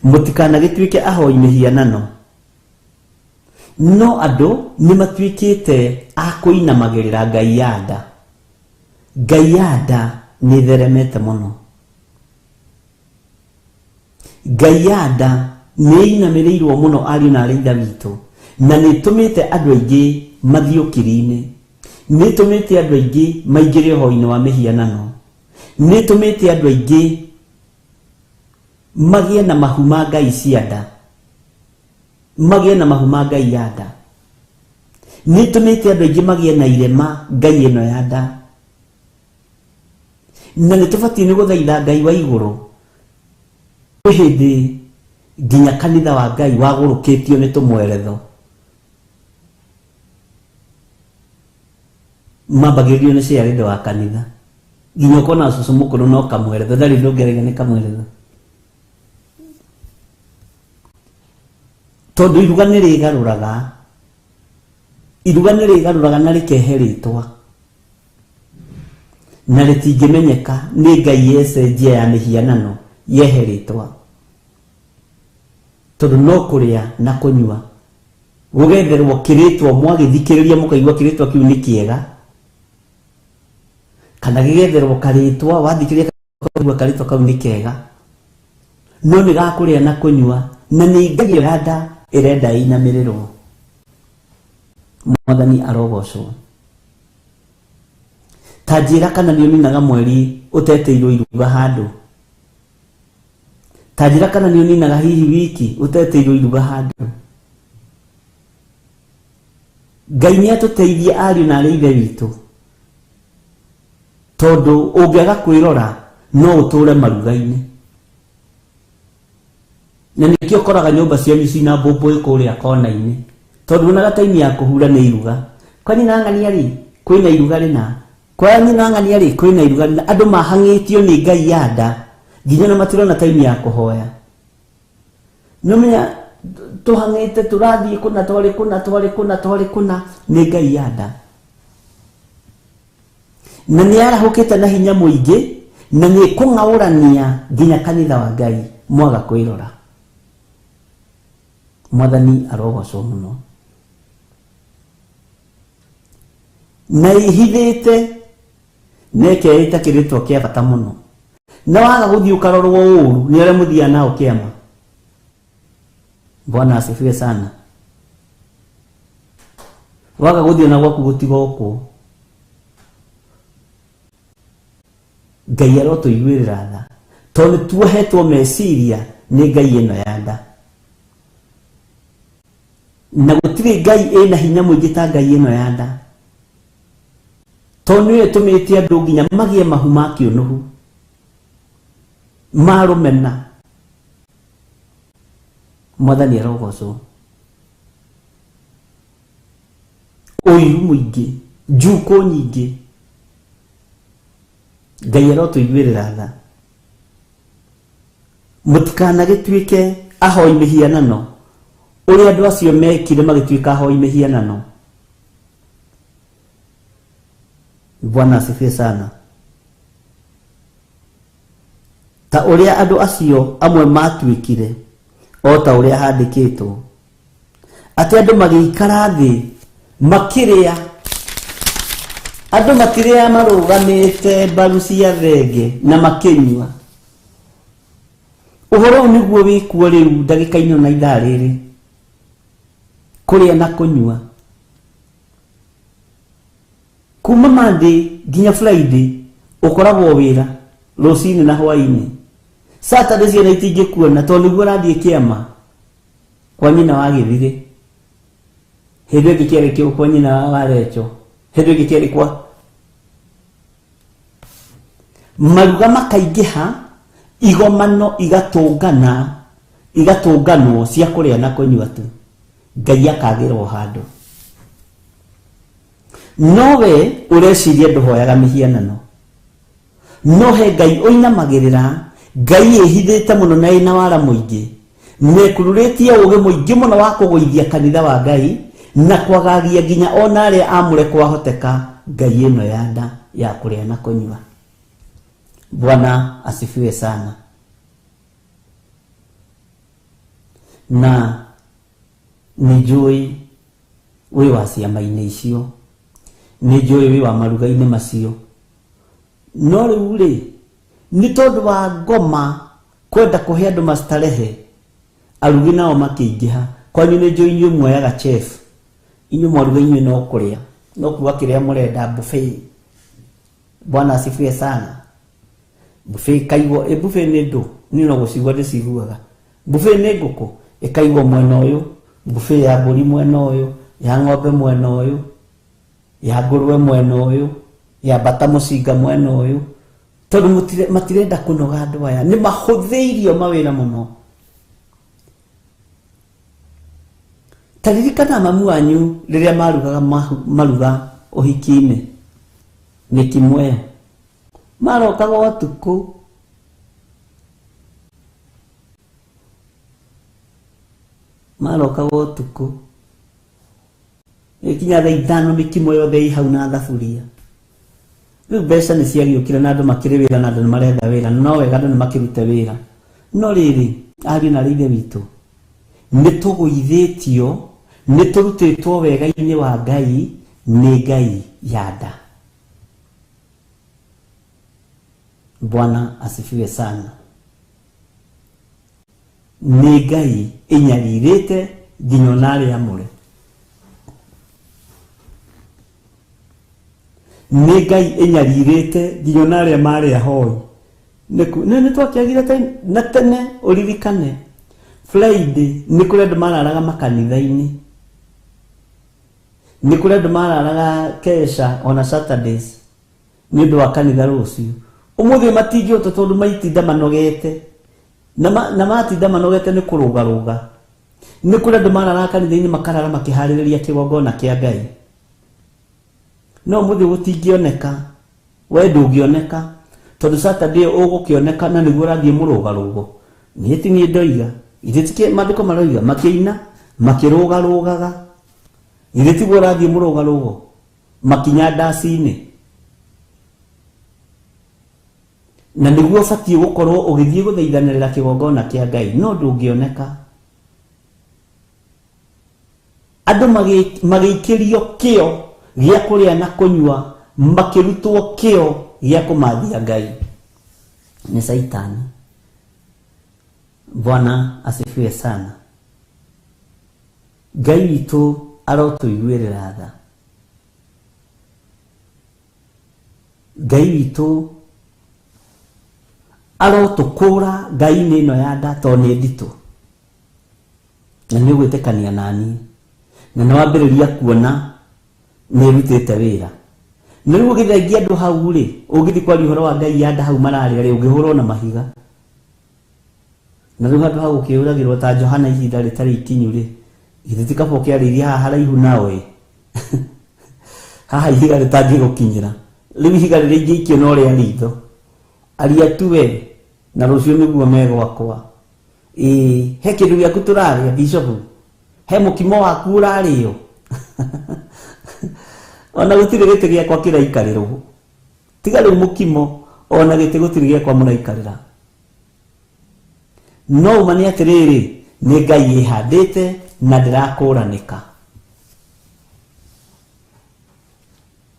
Mũtikanagĩtuĩke ahoi mĩhianano. No andũ nĩ matuĩkĩte a kũinamagĩrĩra ngai ya nda. Ngai ya nda nĩ ĩtheremete mũno. Ngai ya nda nĩ ĩinamĩrĩirwo mũno ariũ na arĩ ithe witũ, na nĩ ĩtũmĩte andũ aingĩ mathiĩ ũkiri-inĩ. Nĩ ĩtũmĩte andũ aingĩ maingĩre ũhoi-inĩ wa mĩhianano. Nĩ ĩtũmĩte andũ aingĩ magĩe na mahu ma ngai cia nda, magĩe na mahu ma ngai ya nda. Nĩ ĩtũmĩte andũ aingĩ magĩe na irema ngai ĩno ya nda. Na nĩ tũbatiĩ nĩ gũthaitha Ngai wa igũrũ. Kwĩ hĩndĩ nginya kanitha wa Ngai wagũrũkĩtio nĩ tũmweretho. Mambagĩrĩrio nĩ chairlady wa kanitha. Nginya ũkona cũcũ mũkũrũ no kamweretho, ndarĩ ũndũ ũngĩ arauga nĩ kamweretho. Tondũ iruga nĩ rĩgarũraga, iruga nĩ rĩgarũraga na rĩkehe rĩtwa. Na rĩtingĩmenyeka nĩ ngai yecenjia ya mĩhianano yehe rĩtwa. Tondũ no kũrĩa na kũnyua gũgetherwo kĩrĩtwa, mwagĩthikĩrĩria mũkaigua kĩrĩtwa kĩu nĩ kĩega, kana gĩgetherwo karĩtwa, wathikĩrĩria ũkaigua karĩtwa kau nĩ kega, no nĩ ga kũrĩa na kũnyua, na nĩ ngai ĩyo ya nda ĩrenda ĩinamĩrĩrwo. Mwathani arogocwo. Ta njĩra kana nĩ ũninaga mweri ũtetĩirwo iruga handũ. Ta njĩra kana nĩ ũninaga hihi wiki ũtetĩirwo iruga handũ. Ngai nĩ atũteithie ariũ na arĩ ithe witũ, tondũ ũngĩaga kwĩrora no ũtũre maruga-inĩ. Na nĩkĩo ũkoraga nyũmba cianyu cina mbũmbũĩ kũrĩa kona-inĩ, tondũ wonaga time ya kũhura nĩ iruga. Kwa nyina ng'ania rĩ, kwĩna iruga rĩna, kwa nyina ng'ania rĩ, kwĩna iruga rĩna. Andũ mahang'ĩtio nĩ ngai ya nda nginya ona matirona time ya kũhoya. Nĩũmenya tũhang'ĩte tũrathiĩ kũna twarĩ kũna twarĩ kũna twarĩ kũna nĩ ngai ya nda. Na nĩ yarahũkĩte na hinya mũingĩ na nĩ ĩkũng'aũrania nginya kanitha wa Ngai mwaga kwĩrora. Mwathani arogocwo mũno. Na ĩhithĩte na ĩkeĩta kĩrĩtwa kĩa bata mũno. Na waga gũthiĩ ũkarorwo ũru nĩ arĩa mũthiaga nao kĩama. Bwana asifiwe sana. Waga gũthiĩ ona gwaku gũtigokwo. Ngai arotũiguĩrĩra tha. Tondũ tuohetwo meciria nĩ ngai ĩno ya nda. Na gũtirĩ ngai ĩna hinya mũingĩ ta ngai ĩno ya nda. Tondũ nĩyo ĩtũmĩte andũ nginya magĩe mahu ma kĩũnũhu, ma rũmena. Mwathani arogocwo. Ũiru mũingĩ, njukũ nyingĩ. Ngai arotũiguĩrĩra tha. Mũtikanagĩtuĩke ahoi mĩhianano ũrĩa andũ acio mekire magĩtuĩka ahoi mĩhianano. Bwana asifiwe sana. Ta ũrĩa andũ acio amwe matuĩkire o ta ũrĩa handĩkĩtwo atĩ andũ magĩikara thĩ makĩrĩa, andũ makĩrĩa marũgamĩte mbaru cia thenge na makĩnyua. Ũhoro ũyũ nĩguo wĩkuo rĩu ndagĩka-inĩ na ithaa rĩrĩ, kũrĩa na kũnyua kuma Monday nginya Friday ũkoragwo wĩra rũcinĩ na hwaĩ-inĩ. Saturday ciana itingĩkuona tondũ nĩguo ũrathiĩ kĩama kwa nyina wa gĩthirĩ, hĩndĩ ĩngĩ kĩarĩ kĩo kwa nyina wa Recho, hĩndĩ ĩngĩ kĩarĩ kwa maruga makaingĩha, igomano igatũngana, igatũnganwo cia kũrĩa na kũnyua tu. Ngai akagĩrwo handũ. No we ũreciria ndũhoyaga mĩhianano, no he Ngai ũinamagĩrĩra, Ngai ĩhithĩte mũno na ĩna wara mũingĩ, nekururĩtie ũũgĩ mũingĩ mũno wa kũgũithia kanitha wa Ngai na kwagagia nginya ona arĩa amũre kwahoteka Ngai ĩno ya nda ya kũrĩa na kũnyua. Bwana asifiwe sana. Na nĩ njũĩ wĩ wa ciama-inĩ icio, nĩ njũĩ wĩ wa maruga-inĩ macio, no rĩu rĩ nĩ tondũ wa ngoma kwenda kũhe andũ mastarehe, arugi nao makĩingĩha. Kwanyu nĩ njũĩ inyuĩ muoyaga chef, inyuĩ mwaruga inyuĩ no kũrĩa, no kuga kĩrĩa mũrenda buffet. Bwana asifiwe sana. Buffet ĩkaigwo, ĩ buffet nĩ ndũ, niĩ no gũcigua ndĩciguaga. Buffet nĩ ngũkũ ĩkaigwo mwena ũyũ, buffet ya mbũri mwena ũyũ, ya ng'ombe mwena ũyũ, ya ngũrwe mwena ũyũ, ya mbata mũcinga mwena ũyũ, tondũ matirenda kũnoga andũ aya, nĩ mahũthĩirio mawĩra mũno. Ta ririkana mamu wanyu rĩrĩa marugaga maruga ũhiki-inĩ, mĩkimo ĩyo marokaga ũtukũ, marokaga ũtukũ ĩkinya thaa ithano mĩkimo yothe ĩ hau na thaburia. Rĩu mbeca nĩ ciagĩũkire na andũ makĩrĩ wĩra na andũ nĩ maretha wĩra, no wega andũ nĩ makĩrute wĩra. No rĩrĩ, ariũ na ithe witũ, nĩ tũgũithĩtio, nĩ tũrutĩtwo wega-inĩ wa Ngai nĩ Ngai ya nda. Bwana asifiwe sana. Nĩ Ngai ĩnyarirĩte nginya ona arĩa amũre. Nĩ Ngai ĩnyarirĩte nginya ona arĩa marĩ ahoi. Nĩ twakĩagire na tene ũririkane Friday nĩ kũrĩ andũ mararaga makanitha-inĩ, nĩ kũrĩ andũ mararaga kesha ona Saturdays nĩ ũndũ wa kanitha rũciũ. Ũmũthĩ matingĩhota tondũ maitinda manogete, na matinda manogete nĩ kũrũgarũga. Nĩ kũrĩ andũ mararaga kanitha-inĩ makarara makĩharĩrĩria kĩgongona kĩa Ngai. No ũmũthĩ gũtingĩoneka, we ndũngĩoneka tondũ Saturday ũgũkĩoneka na nĩguo ũrathiĩ mũrũgarũgo. Niĩ ti niĩ ndoiga, ithe ti maandĩko maroiga, makĩina makĩrũgarũgaga, ithe tiguo ũrathiĩ mũrũgarũgo makinya ndaci-inĩ. Na nĩguo ũbatiĩ gũkorwo ũgĩthiĩ gũthaithanĩrĩra kĩgongona kĩa Ngai, no ndũngĩoneka. Andũ magĩikĩrio kĩo gĩa kũrĩa na kũnyua, makĩrutwo kĩo gĩa kũmathia Ngai nĩ Caitani. Bwana asifiwe sana. Ngai witũ arotũiguĩrĩra tha. Ngai witũ Arotũkũra ngai-inĩ ĩno ya nda tondũ nĩ nditũ. Na nĩ ũgwĩtĩkania naniĩ. Na nĩ wambĩrĩria kuona nĩ ĩrutĩte wĩra. Nĩ rĩu ũgĩthengia andũ hau rĩ, ũngĩthiĩ kwaria ũhoro wa ngai ya nda hau mararĩa rĩ, ũngĩhũrwo na mahiga. Na rĩu handũ ha gũkĩũragĩrwo ta Johana ihinda rĩtarĩ ikinyu rĩ, githĩ ti kaba ũkĩarĩirie haha haraihu nao ĩ? Haha ihiga rĩtangĩgũkinyĩra. Rĩu ihiga rĩrĩa ingĩikio no rĩa ritho. Aria tu we, na rũciũ nĩguo megwakwa. Ĩĩ, he kĩndũ gĩaku tũrarĩa, Bishop? He mũkimo waku ũrarĩo? Ona gũtirĩ gĩtĩ gĩakwa kĩraikarĩrwo. Tiga rĩu mũkimo, ona gĩtĩ gũtirĩ gĩakwa mũraikarĩra. No ũma nĩ atĩrĩrĩ, nĩ Ngai ĩhandĩte na ndĩrakũranĩka.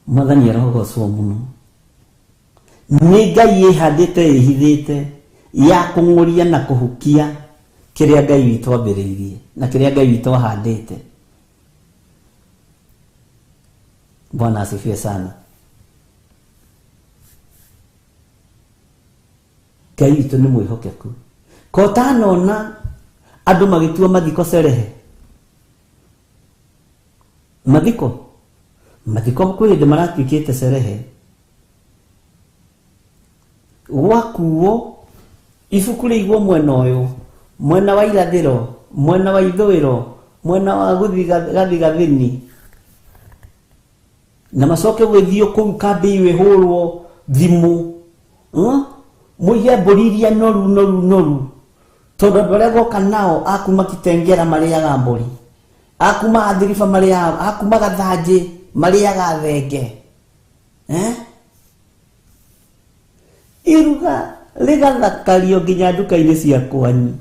Mwathani arogocwo mũno. Nĩ Ngai ĩhandĩte ĩhithĩte ya kũng'ũria na kũhukia kĩrĩa Ngai witũ ambĩrĩirie na kĩrĩa Ngai witũ ahandĩte. Bwana asifiwe sana. Ngai witũ nĩ mwĩhokeku. Ko ũtanona andũ magĩtua mathiko cerehe? Mathiko? Mathiko kwĩ hĩndĩ maratuĩkĩte cerehe. Gwakuo ibuku rĩigwo mwena ũyũ, mwena wa irathĩro, mwena wa ithũĩro, mwena wa gathigathini. Na macoke gwĩthio kũu kambĩ ĩyo ĩhũrwo thimũ. Mũige mbũri iria noru noru noru. Tondũ andũ arĩa goka nao akuma Kitengera marĩaga mbũri, akuma Athiriba marĩaga, akuma Gathanjĩ marĩaga thenge. Iruga rĩgathakario nginya nduka-inĩ cia kwanyu.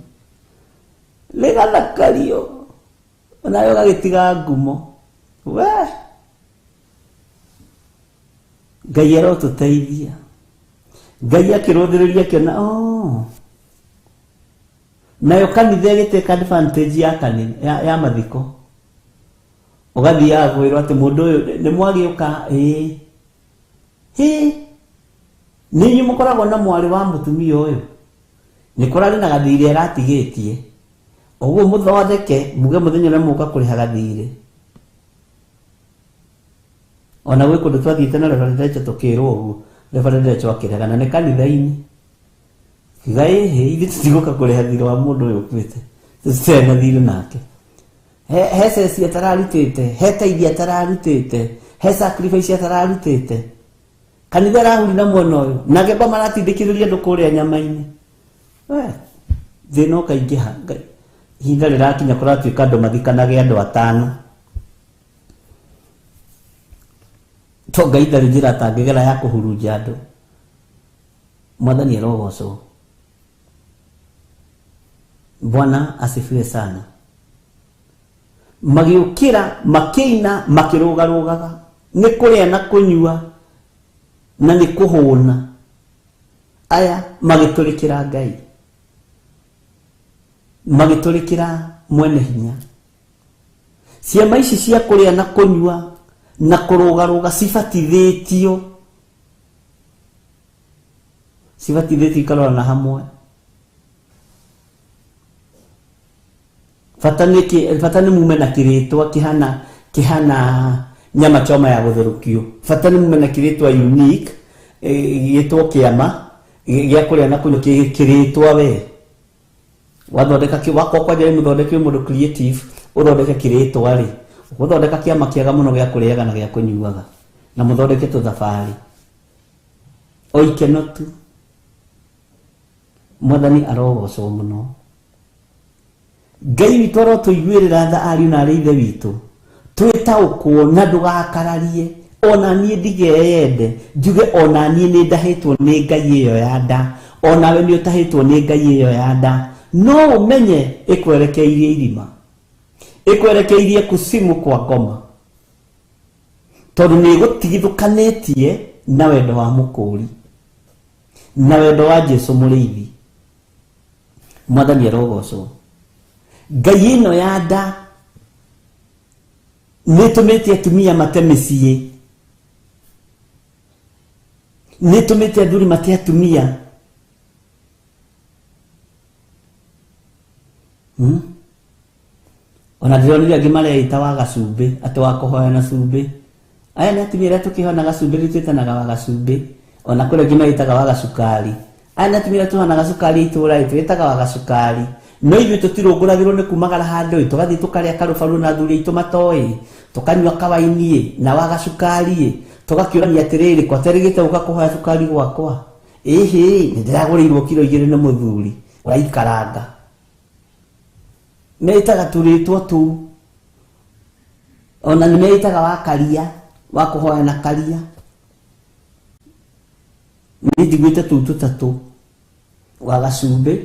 Rĩgathakario. Onawe ũgagĩtiga ngumo. We! Ngai arotũteithia. Ngai akĩrũthĩrĩria akĩona, oh. Nayo kanitha ĩgĩtake advantage ya kanitha, ya mathiko. Ũgathiaga kwĩrwo atĩ mũndũ ũyũ nĩ mwagĩũka, ĩĩ. Hĩ! Nĩ inyuĩ mũkoragwo na mwarĩ wa mũtumia ũyũ. Nĩ kũrarĩ na gathirĩ aratigĩtie. Ũguo mũthondeke, muge mũthenya ũrĩa mũgũka kũrĩha gathirĩ. Ona gwĩ kũndũ twathiĩte na Reverend Decho tũkĩrwo ũguo. Reverend Decho akĩregana nĩ kanitha-inĩ. Kiuga ĩhĩ, ithuĩ tũtigũka kũrĩha thirĩ wa mũndũ ũyũ ũkuĩte. Tũtirĩ na thirĩ nake. He ceci atararutĩte, he taithi atararutĩte, he sacrifice atararutĩte. Kanitha ĩrahuri na mwena ũyũ, nake kwa maratindĩkĩrĩria andũ kũrĩa nyama-inĩ. We, thĩna ũkaingĩha. Ngai, ihinda rĩrakinya kũratuĩka andũ mathikanage andũ atano. To Ngai ndarĩ njĩra atangĩgera ya kũhurunja andũ. Mwathani arogocwo. Bwana asifiwe sana. Magĩũkĩra, makĩina, makĩrũgarũgaga. Nĩ kũrĩa na kũnyua, na nĩ kũhũna. Aya magĩtũrĩkĩra Ngai. Magĩtũrĩkĩra mwene hinya. Ciama ici cia kũrĩa na kũnyua na kũrũgarũga cibatithĩtio. Cibatithĩtio ikarorana hamwe. Bata nĩ kĩ, bata nĩ mume na kĩrĩtwa kĩhana nyama choma ya gũtherũkio. Bata nĩ mume na kĩrĩtwa unique, gĩtwo kĩama, gĩa kũrĩa na kũnyua, kĩrĩtwa we. Wathondeka kĩ, wakwa kwanja wĩ mũthondeki, wĩ mũndũ creative, ũthondeke kĩrĩtwa rĩ. Ũgũthondeka kĩama kĩega mũno gĩa kũrĩaga na gĩa kũnyuaga. Na mũthondeke tũthabarĩ. O ikeno tu. Mwathani arogocwo mũno. Ngai witũ arotũiguĩrĩra tha ariũ na arĩ ithe witũ. Twĩtaũkwo na ndũgakararie. Ona niĩ ndigeyende, njuge ona niĩ nĩ ndahĩtwo nĩ Ngai ĩyo ya nda. Onawe nĩ ũtahĩtwo nĩ Ngai ĩyo ya nda. No ũmenye ĩkwerekeirie irima. Ĩkwerekeirie kusimu kwa ngoma. Tondũ nĩ ĩgũtigithũkanĩtie na wendo wa mũkũũri. Na wendo wa Jesũ mũrĩithi. Mwathani arogocwo. Ngai ĩno ya nda nĩ ĩtũmĩte atumia mate mĩciĩ. Nĩ ĩtũmĩte athuri mate atumia. Hmm? Ona ndĩronire angĩ mareita wa gacumbĩ, atĩ wa kũhoya na cumbĩ. Aya nĩ atumia arĩa tũkĩhonaga cumbĩ, rĩu twĩtanaga wa gacumbĩ. Ona kũrĩ angĩ meĩtaga wa gacukari. Aya nĩ atumia arĩa tũhonaga cukari itũũra ĩ, twĩtaga wa gacukari. No ithuĩ tũtirũngũragĩrwo nĩ kumagara handũ ĩ, tũgathiĩ tũkarĩa karũbaru na athuri aitũ matoĩ, tũkanyua kawaini ĩ, na wa gacukari ĩ, tũgakĩũrania atĩrĩrĩ, kwaterĩgĩte gũka kũhoya cukari gwakwa? Ĩhĩ, nĩ ndĩragũrĩirwo kiro 2 nĩ mũthuri ũraikaranga. Meĩtaga tũrĩtwa tũu. Ona nĩ meĩtaga wa karia, wa kũhoya na karia. Niĩ njiguĩte tũu tũtatũ, wa gacumbĩ,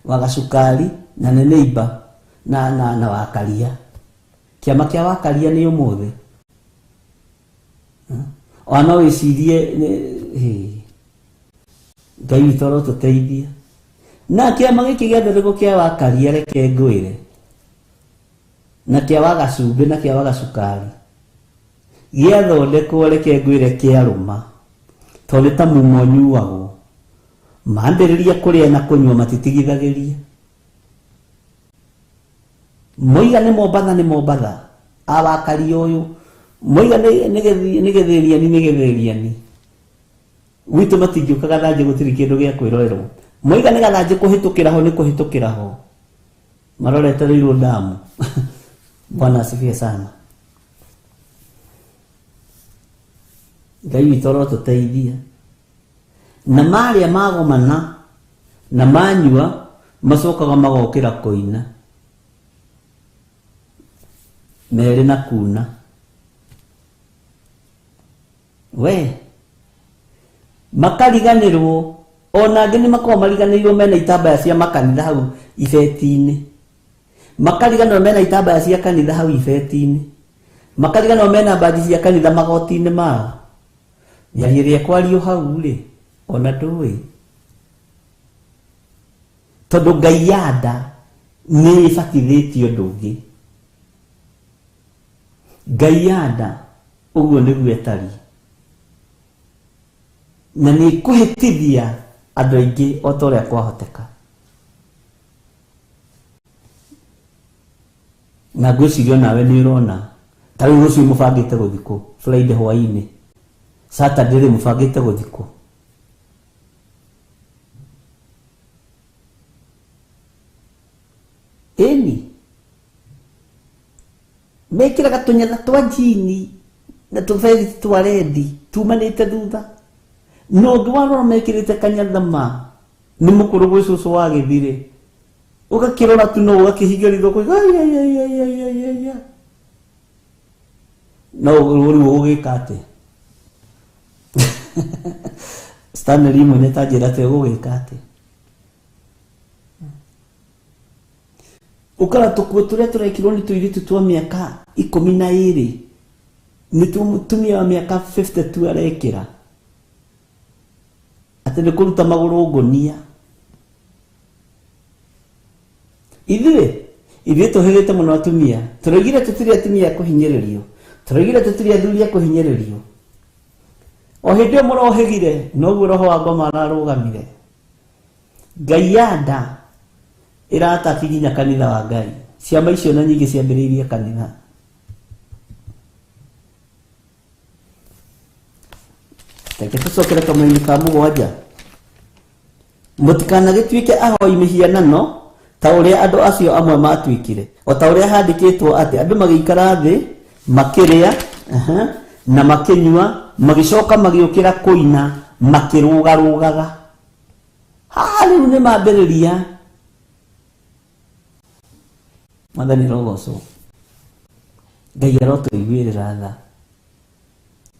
wa gacukari, na nĩ neighbor, na wa karia. Kĩama kĩa wa karia nĩ ũmũthĩ. Ona no wĩcirie nĩ, Ngai witũ arotũteithia. Na kĩama gĩkĩ gĩathondekwo kĩa wa karia, reke ngwĩre, na kĩa wa gacumbĩ, na kĩa wa gacukari, gĩathondekwo, reke ngwĩre, kĩarũma, tondũ nĩ ta mumo ũnyuagwo. Mambĩrĩria kũrĩa na kũnyua matitigithagĩria. Moiga nĩ Mombatha, nĩ Mombatha, awakaria ũyũ. Moiga nĩ gĩthĩriani, nĩ gĩthĩriani. Gwitũ matingĩũka gathanjĩ, gũtirĩ kĩndũ gĩa kwĩrorerwo. Moiga nĩ gathanjĩ kũhĩtũkĩra ho, nĩ kũhĩtũkĩra ho. Marorete Ruiru damu. Bwana asifiwe sana. Ngai witũ arotũteithia. Na marĩa magomana na manyua macokaga magokĩra kũina merĩ na kuna. We makariganĩrwo, ona angĩ nĩ makoragwo mariganĩirwo mena itambaya cia makanitha hau ibeti-inĩ, makariganĩrwo mena itambaya cia kanitha hau ibeti-inĩ, makariganĩrwo mena mbaji cia kanitha magoti-inĩ mao. Mĩario ĩrĩa ĩkwario hau rĩ, ona ndũĩ, tondũ Ngai ya nda nĩ ĩbatithĩtie ũndũ ũngĩ. Ngai ya nda ũguo nĩguo ĩtariĩ, na nĩ ĩkũhĩtithia andũ aingĩ o ta ũrĩa kwahoteka. Na ngwĩciria onawe nĩ ũrona ta rĩu rũciũ mũbangĩte gũthiĩ kũ, Friday hwaĩ-inĩ, Saturday rĩ mũbangĩte gũthiĩ kũ? Ĩni mekĩraga tũnyatha twa njini na tũberiti twa rendi tumanĩte thutha, na ũngĩ warora mekĩrĩte kanyatha ma nĩ mũkũrũ gwĩ cũcũ wa gĩthirĩ, ũgakĩrora tu no ũgakĩhinga ritho kũiga ai, ai, ai, ai, ai, ai, ai, ai. No rĩu ũgũgĩka atĩa? Stanley mwene ta njĩra atĩ ũgũgĩka atĩa? Ũkara tũkuo tũrĩa tũrekirwo nĩ tũirĩtu twa mĩaka 12, nĩ mũtumia wa mĩaka 52 arekĩra, atĩ nĩ kũruta magũrũ ngũnia. Ithuĩ tũhĩgĩte mũno atumia, tũroigire tũtirĩ atumia a kũhinyĩrĩrio, tũroigire tũtirĩ athuri a kũhinyĩrĩrio. O hĩndĩ ĩyo mũrohĩgire, noguo roho wa ngoma ararũgamire. Ngai ya nda ĩrataki nginya kanitha wa Ngai. Ciama icio na nyingĩ ciambĩrĩirie kanitha. Reke tũcokere kamũini ka 7. Mũtikanagĩtuĩke ahoi mĩhianano ta ũrĩa andũ acio amwe matuĩkire, o ta ũrĩa handĩkĩtwo atĩ andũ magĩikara thĩ makĩrĩa, na makĩnyua, magĩcoka magĩũkĩra kũina makĩrũgarũgaga. Haha rĩu nĩ mambĩrĩria. Mwathani arogocwo. Ngai arotũiguĩrĩra tha.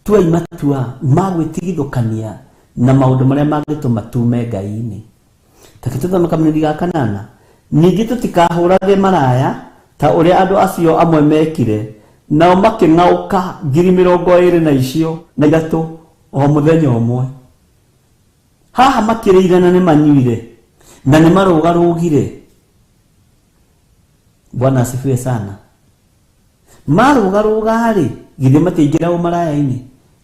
Tuai matua ma gwĩtigithũkania na maũndũ marĩa mangĩtũma tume Ngai-inĩ. Take tũthome kamũnini ga 8. Ningĩ tũtikahũrage maraya ta ũrĩa andũ acio amwe mekire, nao makĩng'aũka ngiri mĩrongo ĩrĩ na icio na ithatũ o mũthenya ũmwe. Haha makĩrĩire na nĩmanyuire na nĩmarũgarũgire. Bwana asifiwe sana. Marũgarũga-rĩ, githĩ matiaingĩra ũmaraya-inĩ?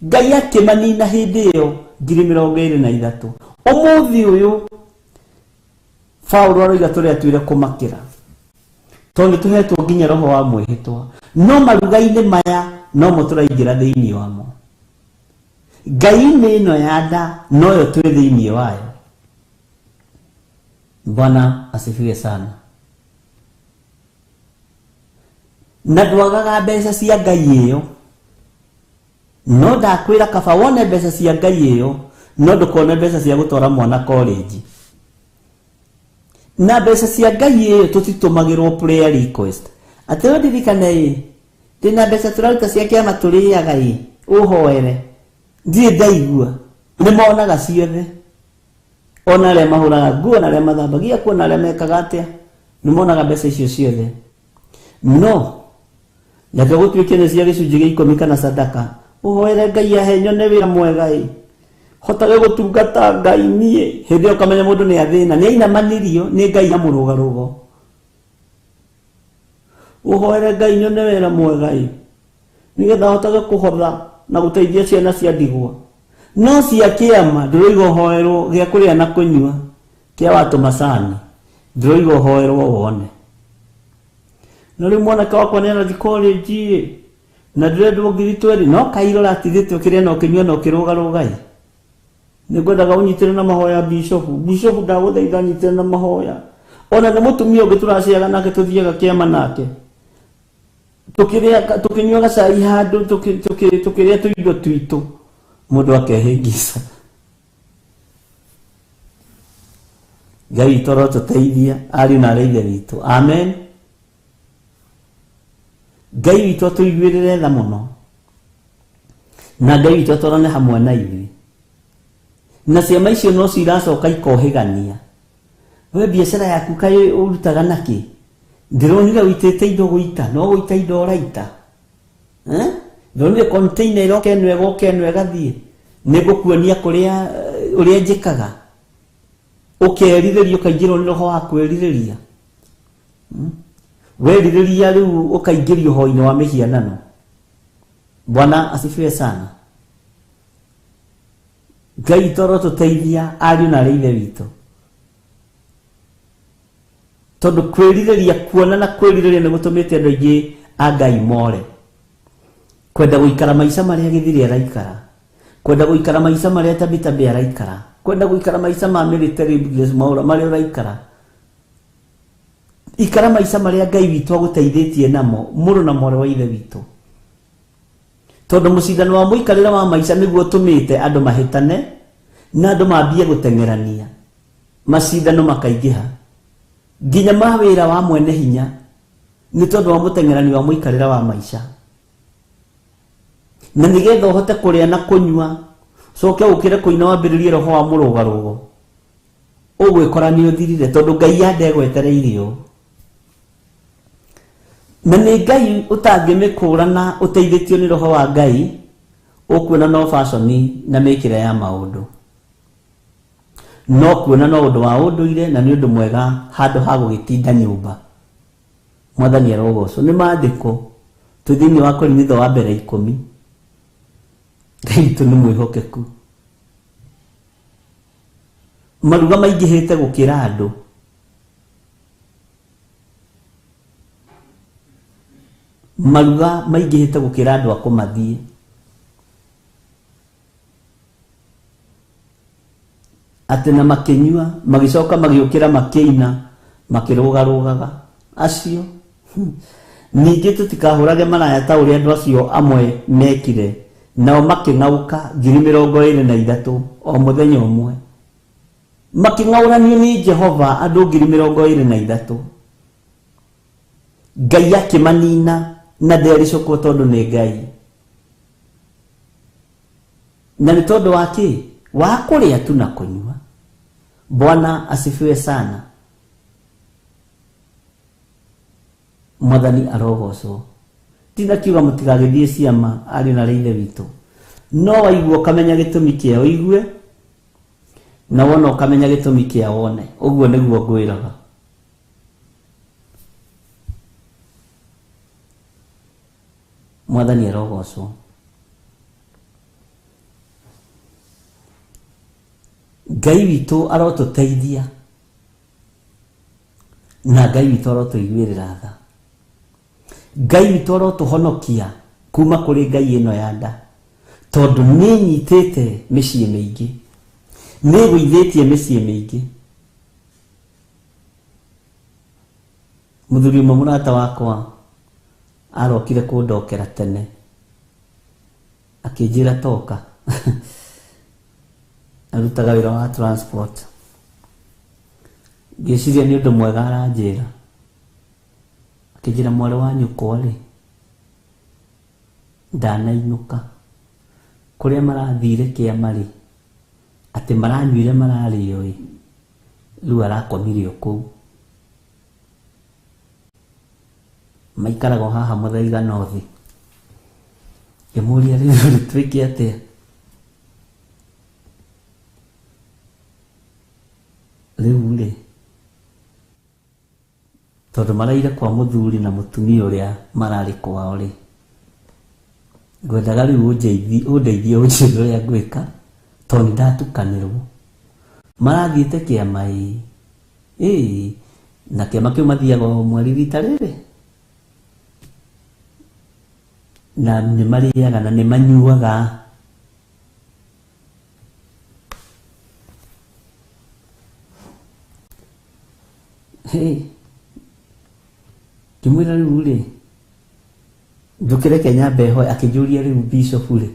Ngai akĩmanina hĩndĩ ĩyo ngiri mĩrongo ĩrĩ na ithatũ. Ũmũthĩ ũyũ Paũlũ aroiga tũrĩa twĩre kũmakĩra. Tondũ tũhetwo nginya roho wa mwĩhĩtwa. No maruga-inĩ maya no mo tũraingĩra thĩinĩ wamo. Ngai-inĩ ĩno ya nda noyo twĩ thĩinĩ wayo. Bwana asifiwe sana. Na ndwagaga mbeca cia Ngai ĩyo. No ndakwĩra kaba wone mbeca cia Ngai ĩyo, no ndũkone mbeca cia gũtwara mwana college. Na mbeca cia Ngai ĩyo tũtitũmagĩrwo prayer request. Atĩ we ndirikane ĩ, ndĩna mbeca tũraruta cia kĩama tũrĩaga ĩ, ũhoere. Ndirĩ ndaigua. Nĩ monaga ciothe. Ona arĩa mahũraga nguo, ona arĩa mathambagia kuo, ona arĩa mekaga atĩa, nĩ monaga mbeca icio ciothe. No reke gũtuĩke nĩ cia gĩcunjĩ gĩa ikũmi kana sadaka, ũhoere Ngai ahe nyone wĩra mwega ĩ, hotage gũtungata Ngai niĩ. Hĩndĩ ĩyo ũkamenya mũndũ nĩ athĩna, nĩ ainamanirio nĩ Ngai ya mũrũgarũgo. Ũhoere Ngai nyone wĩra mwega ĩ, nĩgetha hotage kũhotha na gũteithia ciana cia ndigwa. No cia kĩama ndũroiga ũhoerwo gĩa kũrĩa na kũnyua, kĩa watũ macani ndũroiga ũhoerwo wone. No rĩu mwanake wakwa nĩ arathiĩ college ĩ, na ndĩrendwo 20,000, no kairo ũratigĩte ũkĩrĩa na ũkĩnyua na ũkĩrũgarũga ĩ. Nĩngwendaga ũnyitĩre na mahoya bishofu. Bishofu ndagũthaitha nyitĩre na mahoya. Ona nĩ mũtumia ũngĩ tũraciaga nake tũthiaga kĩama nake. Tũkĩrĩa tũkĩnyuaga cai handũ tũkĩrĩa tũindo twitũ. Mũndũ akehĩngica. Ngai witũ arotũteithia ariũ na arĩa ithe witũ. Amen. Ngai witũ atũiguĩrĩre tha mũno. Na Ngai witũ atwarane hamwe na ithuĩ. Na ciama icio no ciracoka ikohĩgania. We biacara yaku kaĩ ũrutaga nakĩ? Ndĩronire ũitĩte indo gũita, no gũita indo ũraita. Ndĩronire container ĩroka ĩno ĩgoka ĩno ĩgathiĩ. Nĩngũkuonia kũrĩa ũrĩa njĩkaga. Ũkerirĩria ũkaingĩrwo nĩ roho wa kwĩrirĩria. Werirĩria rĩu ũkaingĩrio ũhoi-inĩ wa mĩhianano. Bwana asifiwe sana. Ngai toro tũteithia ariũ na arĩa ithe witũ. Tondũ kwĩrirĩria kuona na kwĩrirĩria nĩ gũtũmĩte andũ aingĩ a Ngai more. Kwenda gũikara maica marĩa Gĩthiri araikara. Kwenda gũikara maica marĩa Tabitha araikara. Kwenda gũikara maica ma military marĩa ũraikara. Ikara maica marĩa Ngai witũ agũteithĩtie namo, mũrũ na mwarĩ wa ithe witũ. Tondũ mũcindano wa mũikarĩre wa maica nĩguo ũtũmĩte andũ mahĩtane na andũ mambie gũteng'erania. Macindano makaingĩha. Nginya ma wĩra wa mwene hinya nĩ tondũ wa mũteng'erani wa mũikarĩre wa maica. Na nĩgetha ũhote kũrĩa na kũnyua, ũcoke ũkĩre kũina wambĩrĩrie roho wa mũrũgarũgo. Ũgwĩkora nĩ ũthirire tondũ Ngai andegwetereire ũũ. Na nĩ Ngai ũtangĩmĩkũrana ũteithĩtio nĩ roho wa Ngai, ũkuona no fashion na mĩkĩre ya maũndũ. No kuona no ũndũ wa ũndũire na nĩ ũndũ mwega handũ ha gũgĩtinda nyũmba. Mwathani arogocwo. Nĩ maandĩko twĩ thĩinĩ wa Korinitho wa mbere 10. Ngai witũ nĩ mwĩhokeku. Maruga maingĩhĩte gũkĩra andũ. Maruga maingĩhĩte gũkĩra andũ a kũmathiĩ. Atĩ na makĩnyua, magĩcoka magĩũkĩra makĩina, makĩrũgarũgaga. Acio. Ningĩ tũtikahũrage maraya ta ũrĩa andũ acio amwe mekire, nao makĩng'aũka 23,000 o mũthenya ũmwe. Makĩng'aũranio nĩ Jehova andũ 23,000. Ngai akĩmanina na ndericũkwo tondũ nĩ Ngai. Na nĩ tondũ wa kĩ? Wa kũrĩa tu na kũnyua. Bwana asifiwe sana. Mwathani arogocwo. Ndinakiuga mũtigagĩthiĩ ciama ariũ na arĩa ithe witũ. No waigua ũkamenya gĩtũmi kĩa ũigue, na wona ũkamenya gĩtũmi kĩa wone. Ũguo nĩguo ngwĩraga. Mwathani arogocwo. Ngai witũ arotũteithia na Ngai witũ arotũiguĩrĩra tha. Ngai witũ arotũhonokia kuma kũrĩ Ngai ĩno ya nda, tondũ nĩ nyitĩte mĩciĩ mĩingĩ, nĩ ĩgũithĩtie mĩciĩ mĩingĩ. Mũthuri ũmwe mũrata wakwa arokire kũndokera tene, akĩnjĩra toka. Arutaga wĩra wa transport. Ngĩciria nĩ ũndũ mwega aranjĩra. Akĩnjĩra mwarĩ wa nyũkwa rĩ, ndanainũka. Kũrĩa marathire kĩama rĩ, atĩ maranyuire mararĩo ĩ, rĩu arakomire o kũu. Maikaraga o haha Mũthaiga North. Ngĩmũria rĩu rĩ twĩke atĩa? Rĩu rĩ, tondũ maraire kwa mũthuri na mũtumia ũrĩa mararĩ kwao rĩ, ngwendaga rĩu ũndeithie ũnjĩre ũrĩa ngwĩka, tondũ nĩ ndatukanĩrwo. Marathiĩte kĩama ĩ, ĩ, na kĩama kĩu mathiaga o mweri rita rĩrĩ, na nĩ marĩaga na nĩ manyuaga. Hey, ngĩmwĩra rĩu rĩ, njũkĩre nyambe hoe. Akĩnjũria rĩu bishop rĩ,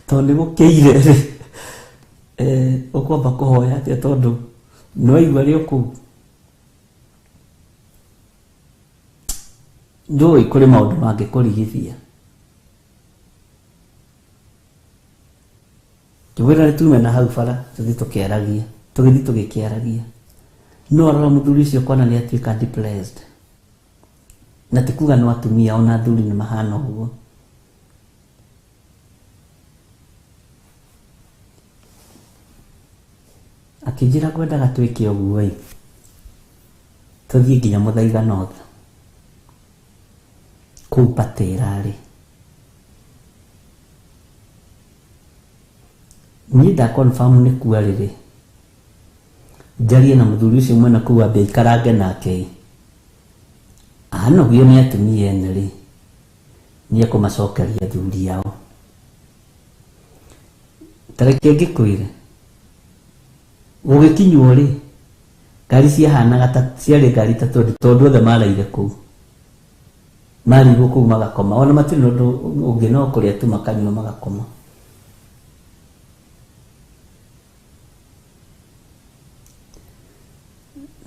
tondũ nĩ gũkĩire rĩ, ũkwamba kũhoya atĩa, tondũ nĩwaigua rĩ o kũu ndũĩ kũrĩ maũndũ mangĩkũrigithia. Ngĩmwĩra nĩ tume na hau bara tũthiĩ tũkĩaragia. Tũgĩthiĩ tũgĩkĩaragia, no arora mũthuri ũcio kwana nĩ atuĩka depressed. Na ti kuga no atumia, ona athuri nĩ mahana ũguo. Akĩnjĩra ngwendaga twĩke ũguo ĩ, tũthiĩ nginya Mũthaiga North kũu Patĩra rĩ. Niĩ nda confirm nĩ kua rĩrĩ, njarie na mũthuri ũcio mwena kũu, ambe aikarange nake ĩ, anogio nĩ atumia ene rĩ, nĩ ekũmacokeria athuri ao. Ta reke ngĩkwĩre, gũgĩkinywo rĩ, ngari ciahanaga ta ciarĩ ngari ta 20, tondũ othe maraire kũu, marigwo kũu magakoma, ona matirĩ na ũndũ ũngĩ no kũrĩa tu, makanyua magakoma.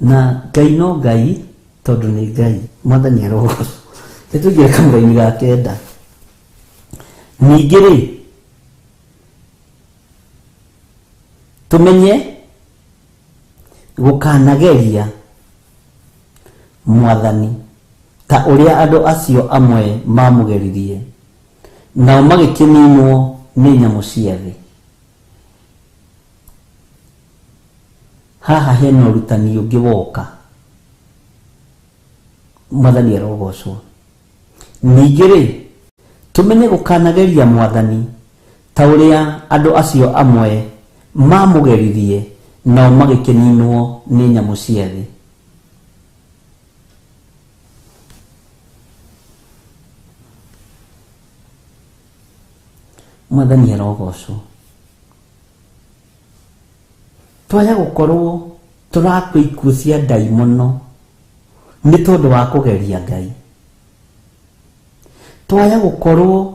Na Ngai no Ngai, tondũ nĩ Ngai. Mwathani arogocwo. Nĩtũingĩre kamũraini ga kenda. Ningĩ rĩ, tũmenye gũkanageria Mwathani ta ũrĩa andũ acio amwe mamũgeririe, nao magĩkĩninwo nĩ nyamũ cia thĩ. Haha hena ũrutani ũngĩ woka. Mwathani arogocwo. Ningĩ rĩ, tũmenye gũkanageria Mwathani ta ũrĩa andũ acio amwe mamũgeririe, nao magĩkĩninwo nĩ nyamũ cia thĩ. Mwathani arogocwo. Twaya gũkorwo tũrakua ikuũ cia ndaimono nĩ tondũ wa kũgeria Ngai. Twaya gũkorwo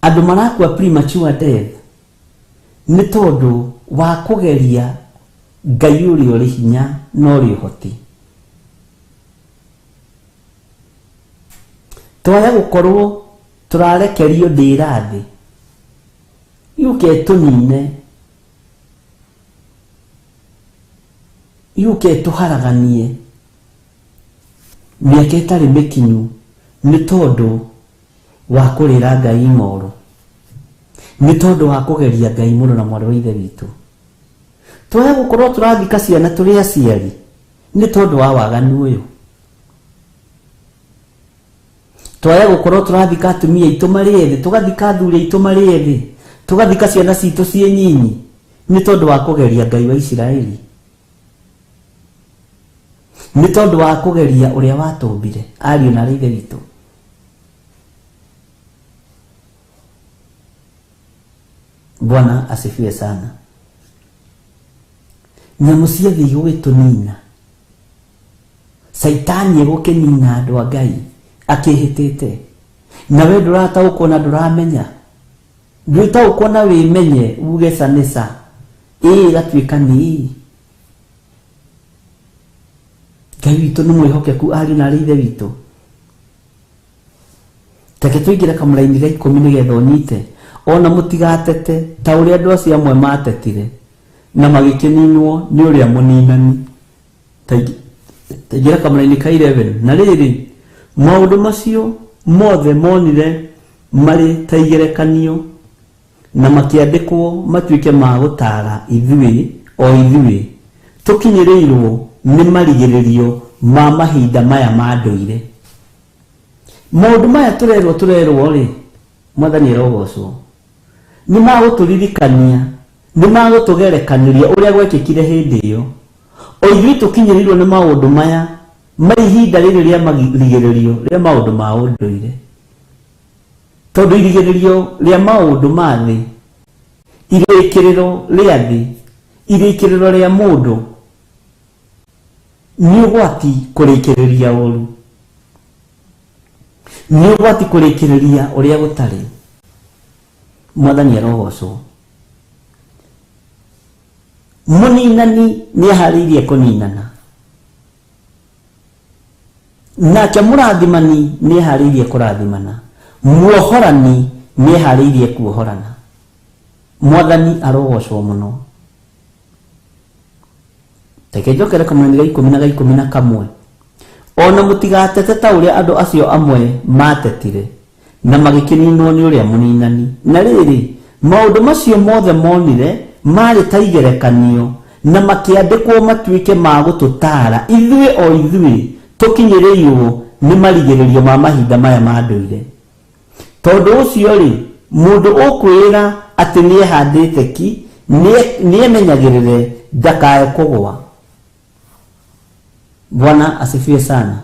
andũ marakua premature death nĩ tondũ wa kũgeria Ngai ũrĩa ũrĩ hinya na ũrĩ ũhoti. Twaya gũkorwo tũrarekerio ndĩra thĩ yũke ĩtũnine, yũke ĩtũharaganie mĩaka ĩtarĩ mĩkinyu nĩ tondũ wa kũrĩra Ngai ng'oro, nĩ tondũ wa kũgeria Ngai mũrũ na mwarĩ wa Ithe witũ. Twaya gũkorwo tũrathika ciana tũrĩ aciari nĩ tondũ wa waganu ũyũ. Twaya gũkorwo tũrathika atumia aitũ marĩ ethĩ, tũgathika athuri aitũ marĩ ethĩ, tũgathika ciana citũ ciĩ nyinyi nĩ tondũ wa kũgeria Ngai wa Isiraeli. Nĩ tondũ wa kũgeria ũrĩa watũmbire ariũ na ithe witũ. Bwana asifiwe sana. Nyamũ cia thĩ igũgĩtũnina, Caitani egũkĩnina andũ a Ngai akĩhĩtĩte, nawe ndũrataũkwo na ndũramenya, ndwĩtaũkwo na wĩmenye uge ca nĩ ca, ĩĩ ĩgatuĩka nĩ ĩĩ. Ngai witũ nĩ mwĩhokeku ariũ na arĩ ithe witũ. Reke tũingĩre kamũraini ga 10 nĩgetha ũnyite, ona mũtigatete ta ũrĩa andũ acio amwe matetire na magĩkĩninwo nĩ ũrĩa mũninani. Taingĩra kamũraini ka 11. Na rĩrĩ, maũndũ macio mothe monire marĩ ta igerekanio na makĩandĩkwo matuĩke ma gũtaara ithuĩ o ithuĩ tũkinyĩrĩirwo nĩ marigĩrĩrio ma mahinda maya ma ndũire. Maũndũ maya tũrerwo rĩ, Mwathani arogocwo, nĩ magũtũririkania, nĩ magũtũgerekanĩria ũrĩa gwekĩkire hĩndĩ ĩyo. O ithuĩ tũkinyĩrĩirwo nĩ maũndũ maya ma ihinda rĩrĩ rĩa marigĩrĩrio rĩa maũndũ ma ũndũire. Tondũ irigĩrĩrio rĩa maũndũ ma thĩ, irĩkĩrĩro rĩa thĩ, irĩkĩrĩro rĩa mũndũ nĩ ũgwati kũrĩkĩrĩria ũru, nĩ ũgwati kũrĩkĩrĩria ũrĩa gũtarĩ. Mwathani arogocwo. Mũninani nĩ aharĩirie kũninana, nake mũrathimani nĩ aharĩirie kũrathimana, muohorani nĩ aharĩirie kuohorana. Mwathani arogocwo mũno. Reke njokere kamũraini ga 10 na ga 11. Ona mũtigatete ta ũrĩa andũ acio amwe matetire na magĩkĩninwo nĩ ũrĩa mũninani. Na rĩrĩ, maũndũ macio mothe monire marĩ ta igerekanio na makĩandĩkwo matuĩke ma gũtũtaara ithuĩ o ithuĩ tũkinyĩrĩirwo nĩ marigĩrĩrio ma mahinda maya ma ndũire. Tondũ ũcio rĩ, mũndũ ũkwĩra atĩ nĩehandĩte ki, nĩemenyagĩrĩre ndakae kũgũa. Bwana asifiwe sana.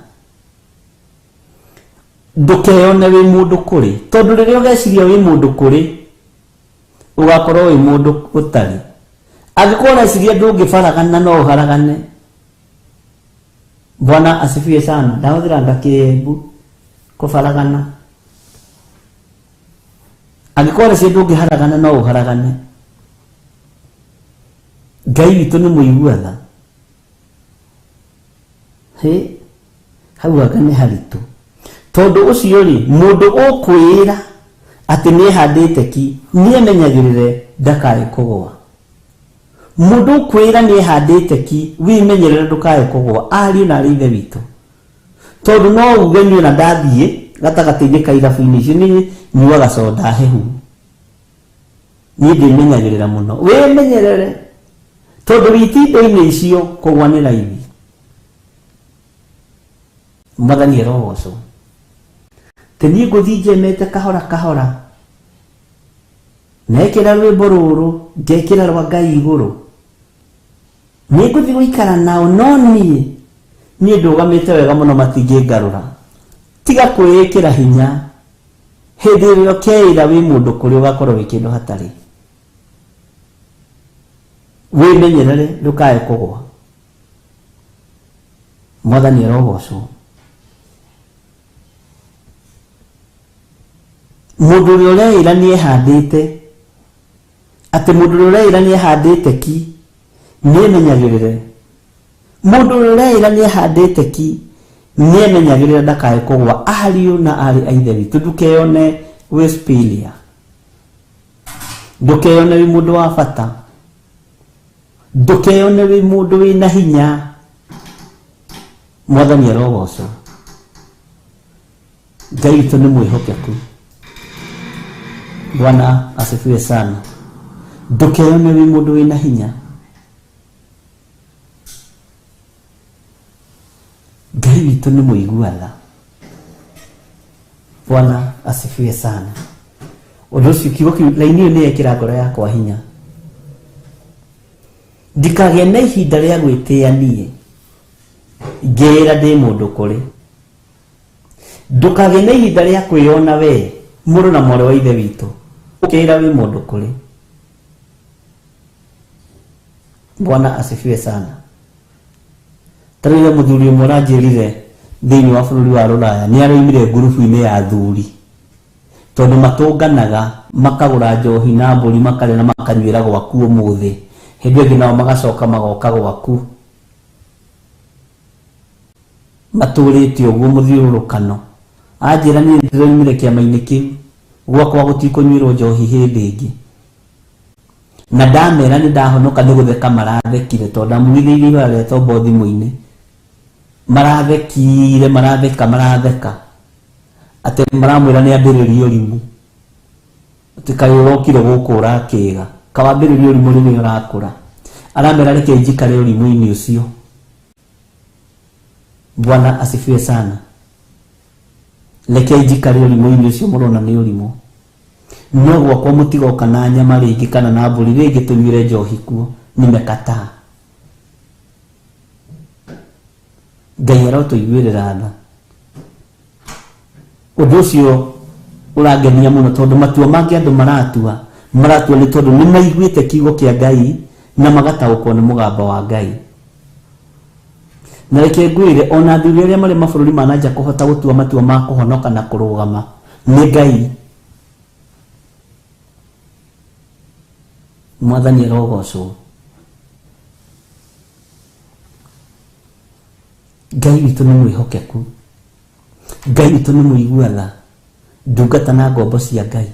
Ndũkeyone wĩ mũndũ kũrĩ, tondũ rĩrĩa ũgeciria wĩ mũndũ kũrĩ, ũgakorwo wĩ mũndũ ũtarĩ. Angĩkorwo ũreciria ndũngĩbaragana no ũharagane. Bwana asifiwe sana. Ndahũthĩra ngakĩembu kũbaragana. Angĩkorwo ũreciria ndũngĩharagana no ũharagane. Ngai witũ nĩ mũigua tha. Hĩ, hau anga nĩ haritũ. Tondũ ũcio rĩ, mũndũ ũkwĩra atĩ nĩehandĩte ki, nĩemenyagĩrĩre ndakae kũgũa. Mũndũ ũkwĩra nĩehandĩte ki, wĩmenyerere ndũkae kũgũa, ariũ na arĩ ithe witũ. Tondũ no uge niĩ ona ndathiĩ gatagatĩ-inĩ ka irabu-inĩ icio, niĩ nyuaga soda hehu. Niĩ ndĩmenyagĩrĩra mũno. Wĩmenyerere, tondũ wĩtinda-inĩ icio kũgũa nĩ raithi. Mwathani arogocwo. Te niĩ ngũthiĩ njemete kahora kahora, nekĩra rwĩmbo rũrũ, ngekĩra rwa Ngai igũrũ, nĩ ngũthiĩ gũikara nao, no niĩ ndũgamĩte wega mũno, matingĩngarũra. Tiga kwĩĩkĩra hinya. Hĩndĩ ĩrĩa ũkeĩra wĩ mũndũ kũrĩ, ũgakorwo wĩ kĩndũ hatarĩ. Wĩmenyerere ndũkae kũgũa. Mwathani arogocwo. Mũndũ ũrĩa ũreĩra nĩehandĩte, atĩ mũndũ ũrĩa ũreĩra nĩehandĩte ki, nĩemenyagĩrĩre. Mũndũ ũrĩa ũreĩra nĩehandĩte ki, nĩemenyagĩrĩre ndakae kũgũa. Ariũ na aarĩ a ithe witũ, ndũkeyone wĩ superior, ndũkeyone wĩ mũndũ wa bata, ndũkeyone wĩ mũndũ wĩna hinya. Mwathani arogocwo. Ngai witũ nĩ mwĩhokeku. Bwana asifiwe sana. Ndũkeyone wĩ mũndũ wĩna hinya. Ngai witũ nĩ mũigua tha. Bwana asifiwe sana. Ũndũ ũcio kiugo kĩu, laini ĩyo nĩ yekĩra ngoro yakwa hinya. Ndikagĩe na ihinda rĩa gwĩtĩa niĩ. Ngĩĩra ndĩ mũndũ kũrĩ. Ndũkagĩe na ihinda rĩa kwĩyona we mũrũ na mwarĩ wa ithe witũ ũkĩĩra wĩ mũndũ kũrĩ. Bwana asifiwe sana. Tarĩu mũthuri ũmwe ũranjĩrire thĩinĩ wa bũrũri wa Rũraya nĩ aroimire ngurubu-inĩ ya athuri tondũ matũnganaga makagũra njohi na mbũri makarĩa na makanyuĩra gwaku ũmũthĩ, hĩndĩ ĩngĩ nao magacoka magoka gwaku matũrĩte ũguo mũthiũrũrũkano. Anjĩra niĩ ndĩroimire kĩama-inĩ kĩu gwakwa gũtikũnyuĩrwo njohi hĩndĩ ĩngĩ, na ndamera nĩ ndahonoka nĩ gũtheka marathekire tondũ ndamugithĩirie ihoya rĩa tombo thimũ-inĩ. Marathekire, maratheka, maratheka atĩ maramwĩra nĩ ambĩrĩrie ũrimũ, atĩ kaĩ ũrokire gũkũ ũrakĩga, kawambĩrĩria ũrimũ rĩrĩa ũrakũra. Aramera reke njikare ũrimũ-inĩ ũcio. Bwana asifiwe sana. Reke njikare ũrimũ-inĩ ũcio mũrona nĩ ũrimũ, no gwakwa mũtigoka na nyama rĩngĩ kana na mbũri rĩngĩ tũnyuĩre njohi kuo, nimekataa. Ngai arotũiguĩrĩra tha. Ũndũ ũcio ũrangenia mũno tondũ matua mangĩ andũ maratua, maratua nĩ tondũ nĩ maiguĩte kiugo kĩa Ngai na magataũkwo nĩ mũgambo wa Ngai. Na reke ngwĩre, ona athuri arĩa marĩ mabũrũri ma na nja kũhota gũtua matua ma kũhonoka na kũrũgama nĩ Ngai. Mwathani arogocwo. Ngai witũ nĩ mwĩhokeku, Ngai witũ nĩ mũigua tha, ndungata na ngombo cia Ngai.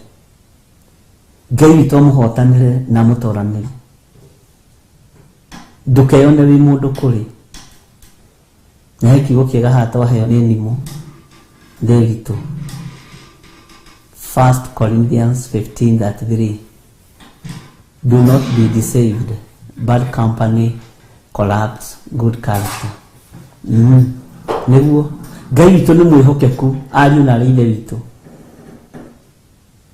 Ngai witũ amũhotanĩre na amũtoranĩre. Ndũkeyone wĩ mũndũ kũrĩ. Na he kiugo kĩega haha twaheo nĩ Nimũ Ndĩritũ. 1 Corinthians 15:33. Do not be deceived. Bad company corrupts good character. Nĩguo Ngai witũ nĩ mwĩhokeku, ariũ na arĩ ithe witũ.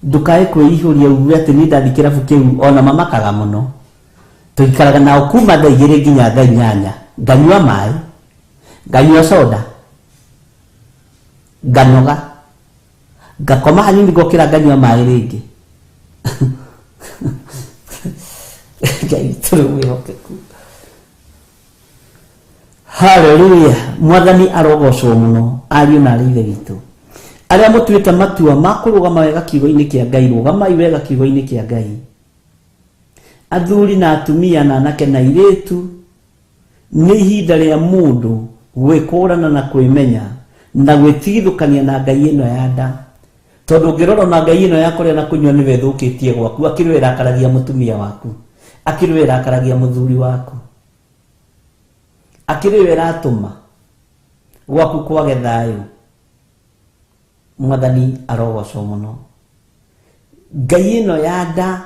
Ndũkae kwĩihũria uge atĩ niĩ ndathiĩ kĩrabu kĩu ona mamakaga mũno. Tũikaraga nao kuma thaa 2 nginya thaa 8, nganyua maĩ, nganyua soda, nganoga, ngakoma hanini, ngokĩra nganyua maĩ rĩngĩ. Ngai witũ nĩ mwĩhokeku. Haleluya. Mwathani arogocwo mũno, ariũ na arĩ ithe witũ. Arĩa mũtuĩte matua ma kũrũgama wega kiugo-inĩ kĩa Ngai, rũgamai wega kiugo-inĩ kĩa Ngai. Athuri na atumia na anake na airĩtu, nĩ ihinda rĩa mũndũ gwĩkũrana na kwĩmenya na gwĩtigithũkania na Ngai ĩno ya nda. Tondũ ũngĩrora na Ngai ĩno ya kũrĩa na kũnyua nĩwe ĩthũkĩtie gwaku, akĩrĩ we ĩrakaragia mũtumia waku, akĩrĩ we ĩrakaragia mũthuri waku, akĩrĩ we ĩratũma gwaku kwage thayũ. Mwathani arogocwo mũno. Ngai ĩno ya nda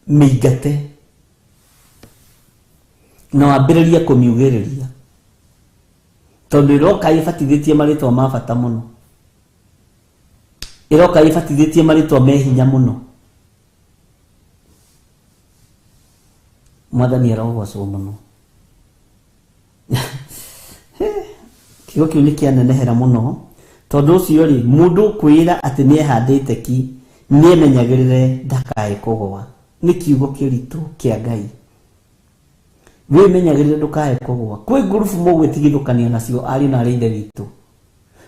mĩingate na wambĩrĩrie kũmiugĩrĩria, tondũ ĩroka ĩbatithĩtie marĩtwa ma bata mũno, ĩroka ĩbatithĩtie marĩtwa me hinya mũno. Mwathani arogocwo mũno. Kiugo kĩu nĩ kĩanenehera mũno, tondũ ũcio rĩ, mũndũ ũkwĩra atĩ nĩ ehandĩte ki, nĩ emenyagĩrĩre ndakae kũgũa. Nĩ kiugo kĩritũ kĩa Ngai. Wĩmenyagĩrĩre ndũkae kũgũa. Kwĩ ngurubu mũgwĩtigithũkania nacio, ariũ na arĩ ithe witũ.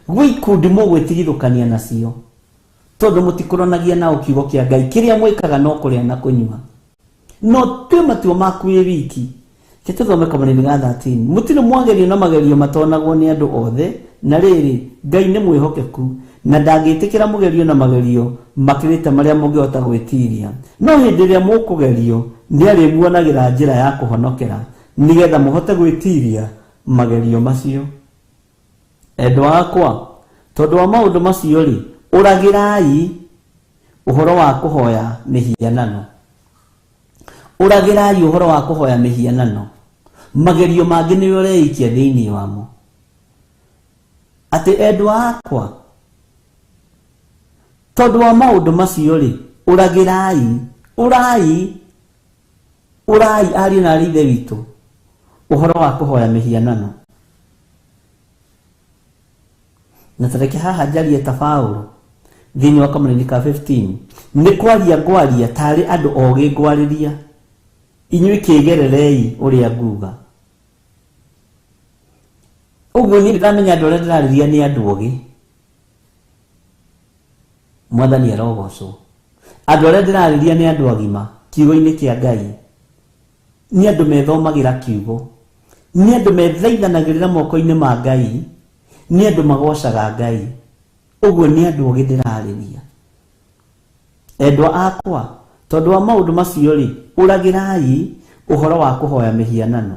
Gwĩ ikundi mũgwĩtigithũkania nacio, tondũ mũtikũranagia nao kiugo kĩa Ngai. Kĩrĩa mwĩkaga no kũrĩa na kũnyua. No tue matua maku wĩ wiki. Reke tũthome kamũraini ga 13. Mũtirĩ mwagerio na magerio matonagwo nĩ andũ othe, na rĩrĩ, Ngai nĩ mwĩhokeku, na ndangĩtĩkĩra mũgerio na magerio makĩrĩte marĩa mũngĩhota gwĩtiria. No hĩndĩ ĩrĩa mũkũgerio, nĩ arĩmuonagĩra njĩra ya kũhonokera, nĩgetha mũhote gwĩtiria magerio macio. Endwa akwa, tondũ wa maũndũ macio rĩ, ũragĩrai ũhoro wa kũhoya mĩhianano. Ũragĩrai ũhoro wa kũhoya mĩhianano. Magerio mangĩ nĩwe ũreikia thĩinĩ wamo. Atĩ endwa akwa, tondũ wa maũndũ macio rĩ, ũragĩrai, ũrai, ũrai ariũ na arĩ ithe witũ. Ũhoro wa kũhoya mĩhianano. Na tareke haha njarie ta Paũlũ thĩinĩ wa kamũraini ka 15, nĩ kwaria ngwaria tarĩ andũ ogĩ ngwarĩria, inyuĩ kĩgererei ũrĩa nguga. Ũguo niĩ ndĩramenya andũ arĩa ndĩrarĩria nĩ andũ ogĩ. Mwathani arogocwo. Andũ arĩa ndĩrarĩria nĩ andũ agima kiugo-inĩ kĩa Ngai, nĩ andũ methomagĩra kiugo, nĩ andũ methaithanagĩrĩra moko-inĩ ma Ngai, nĩ andũ magocaga Ngai. Ũguo nĩ andũ ogĩ ndĩrarĩria. Endwa akwa, tondũ wa maũndũ macio rĩ, ũragĩrai ũhoro wa kũhoya mĩhianano.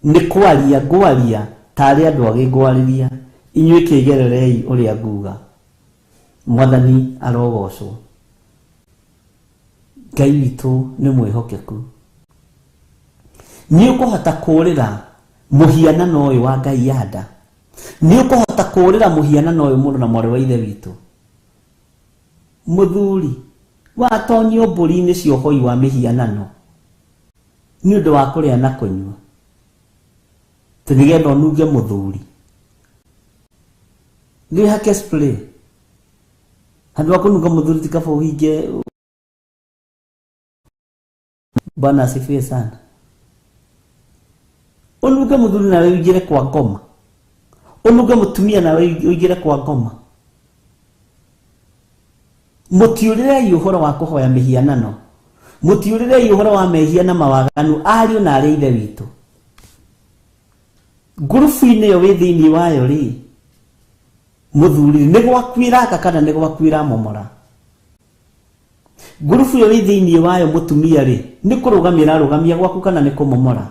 Nĩ kwaria ngwaria tarĩ andũ agĩ ngwarĩria, inyuĩ kĩgererei ũrĩa nguga. Mwathani arogocwo. Ngai witũ nĩ mwĩhokeku. Nĩ ũkũhota kũũrĩra mũhianano ũyũ wa Ngai ya nda. Nĩ ũkũhota kũũrĩra mũhianano ũyũ mũrũ na mwarĩ wa ithe witũ. Mũthuri watonyio mbũri-inĩ cia ũhoi wa mĩhianano nĩ ũndũ wa kũrĩa na kũnyua, tĩ nĩgetha ũnunge mũthuri. Wĩhake spray handũ ha kũnunga mũthuri, ti kaba ũhinge. Bwana asifiwe sana. Ũnunge mũthuri nawe ũingĩre kwa ngoma, ũnunge mũtumia nawe ũingĩre kwa ngoma. Mũtiũrĩrei ũhoro wa kũhoya mĩhianano, mũtiũrĩrei ũhoro wa mehia na mawaganu, ariũ na arĩa ithe witũ. Ngurubu-inĩ ĩyo wĩ thĩinĩ wayo rĩ, mũthuri, nĩ gwaku ĩraka kana nĩ gwaku ĩramomora? Ngurubu ĩyo wĩ thĩinĩ wayo mũtumia rĩ, nĩ kũrũgamia ĩrarũgamia gwaku kana nĩ kũmomora?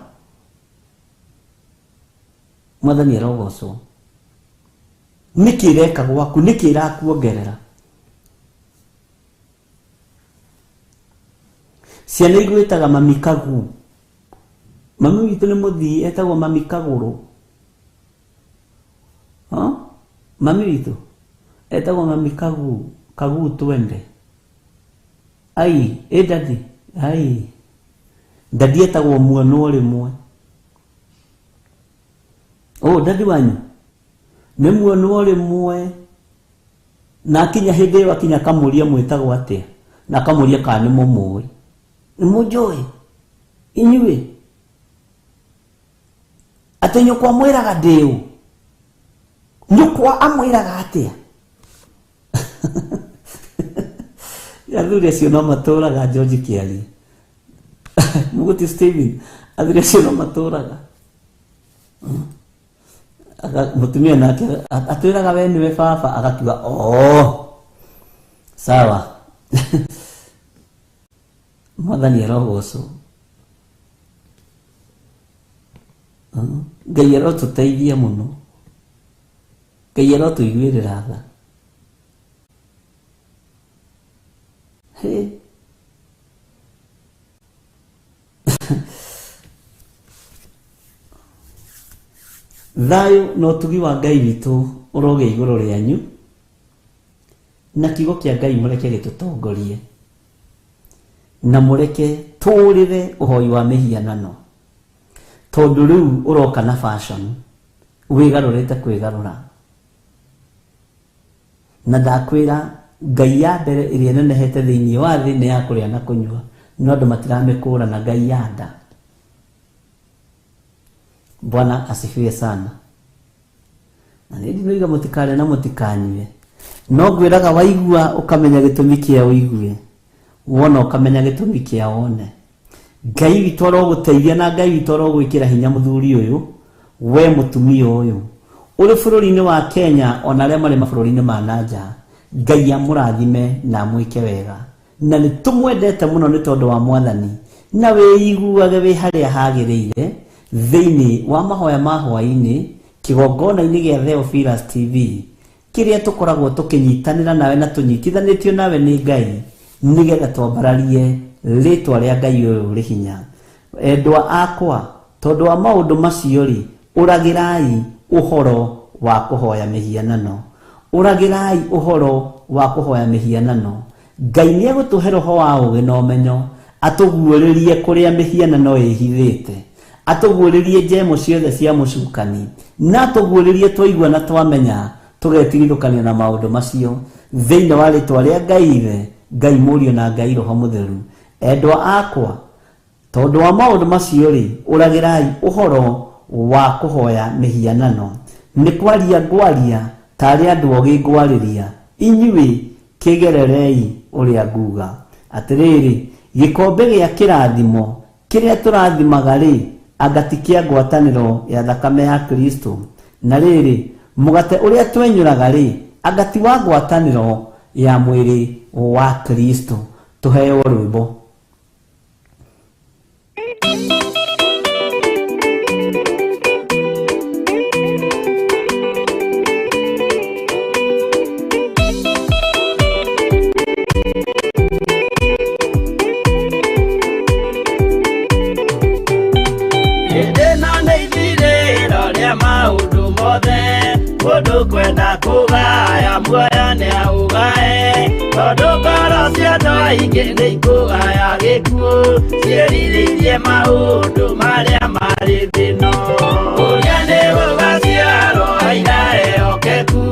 Mwathani arogocwo. Nĩkĩ ĩreka gwaku? Nĩkĩ ĩrakuongerera? Ciana igwĩtaga mami kagu. Mami witũ nĩ mũthii, etagwo mami kagũrũ. Mami witũ etagwo mami kagu, kagu twende. Ai, ĩ dadi, ai. Dadi etagwo muonwo rĩmwe. Oh, dadi wanyu nĩ muonwo rĩmwe. Na akinya hĩndĩ ĩyo akinya akamũria mwĩtagwo atĩa, na akamũria kana nĩ mũmũĩ. Nĩ mũnjũĩ inyuĩ? Atĩ nyũkwa mwĩraga ndĩũ? Nyũkwa amwĩraga atĩa? Athuri acio no matũraga. George Kĩari, Mũgũti Steven, athuri acio no matũraga. Mũtumia nake atwĩraga we nĩwe baba, agakiuga oh, sawa. Mwathani arogocwo. Ngai arotũteithia mũno, Ngai arotũiguĩrĩra tha. Hĩ. Thayũ na ũtugi wa Ngai witũ ũrogĩa igũrũ rĩanyu, na kiugo kĩa Ngai mũreke gĩtũtongorie, na mũreke tũũrĩre ũhoi wa mĩhianano, tondũ rĩu ũroka na fashion wĩgarũrĩte kwĩgarũra. Na ndakwĩra Ngai ya mbere ĩrĩa ĩnenehete thĩinĩ wa thĩ nĩ ya kũrĩa na kũnyua, no andũ matiramĩkũra na Ngai ya nda. Bwana asifiwe sana. Na nĩ ndinoiga mũtikarĩe na mũtikanyue, no ngwĩraga waigua ũkamenya gĩtũmi kĩa ũigue, wona ũkamenya gĩtũmi kĩa wone. Ngai witũ arogũteithia na Ngai witũ arogwĩkĩra hinya mũthuri ũyũ, we mũtumia ũyũ ũrĩ bũrũri-inĩ wa Kenya, ona arĩa marĩ mabũrũri-inĩ ma na nja. Ngai amũrathime na amwĩke wega, na nĩ tũmwendete mũno nĩ tondũ wa Mwathani. Na wĩiguage wĩ harĩa hagĩrĩire thĩinĩ wa mahoya ma hwaĩ-inĩ kĩgongona-inĩ gĩa Theophilus TV, kĩrĩa tũkoragwo tũkĩnyitanĩra nawe na tũnyitithanĩtio nawe nĩ Ngai, nĩgetha twambararie rĩtwa rĩa Ngai ũyũ ũrĩ hinya. Endwa akwa, tondũ wa maũndũ macio rĩ, ũragĩrai ũhoro wa kũhoya mĩhianano, ũragĩrai ũhoro wa kũhoya mĩhianano. Ngai nĩ egũtũhe roho wa ũũgĩ na ũmenyo, atũguũrĩrie kũrĩa mĩhianano ĩhithĩte. Atũguũrĩrie njemo ciothe cia mũcukani, na atũguũrĩrie twaigua na twamenya tũgetigithũkania na maũndũ macio thĩinĩ wa rĩtwa rĩa Ngai Ithe, Ngai Mũriũ na Ngai Roho Mũtheru. Endwa akwa, tondũ wa maũndũ macio rĩ, ũragĩrai ũhoro wa kũhoya mĩhianano. Nĩ kwaria ngwaria tarĩ andũ ogĩ ngwarĩria, inyuĩ kĩgererei ũrĩa nguga. Atĩrĩrĩ, gĩkombe gĩa kĩrathimo kĩrĩa tũrathimaga rĩ, anga ti kĩa ngwatanĩro ya thakame ya Kristo? Na rĩrĩ, mũgate ũrĩa twenyũraga rĩ, anga ti wa ngwatanĩro ya mwĩrĩ wa Kristo? Tũheo rwĩmbo. Hĩndĩ ĩno nĩ ithirĩro rĩa maũndũ mothe, mũndũ kwenda kũgaya muoyo nĩ aũgae, tondũ ngoro cia andũ aingĩ nĩ ikũgaya gĩkuũ, ciĩrirĩirie maũndũ marĩa marĩ thĩ ĩno. Ũrĩa nĩ gũgaciarwo aira ehokeku,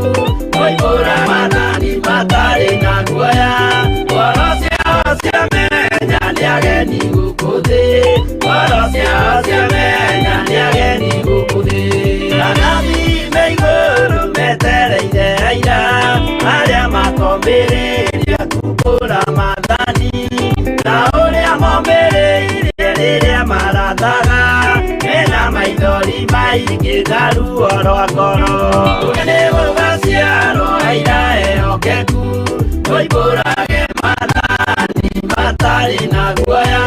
moimbũra maathani matarĩ na guoya, ngoro ciao ciamenya nĩ ageni gũkũ thĩ, ngoro ciao ciamenya nĩ ageni gũkũ thĩ. Anabii me igũrũ metereire aira, arĩa makombĩrĩria kumbũra maathani, na ũrĩa mombĩrĩirie rĩrĩa marathaga, mena maithori maingĩ na ruo rwa ngoro. Ũrĩa nĩ gũgaciarwo aira ehokeku, moimbũrage maathani matarĩ na guoya,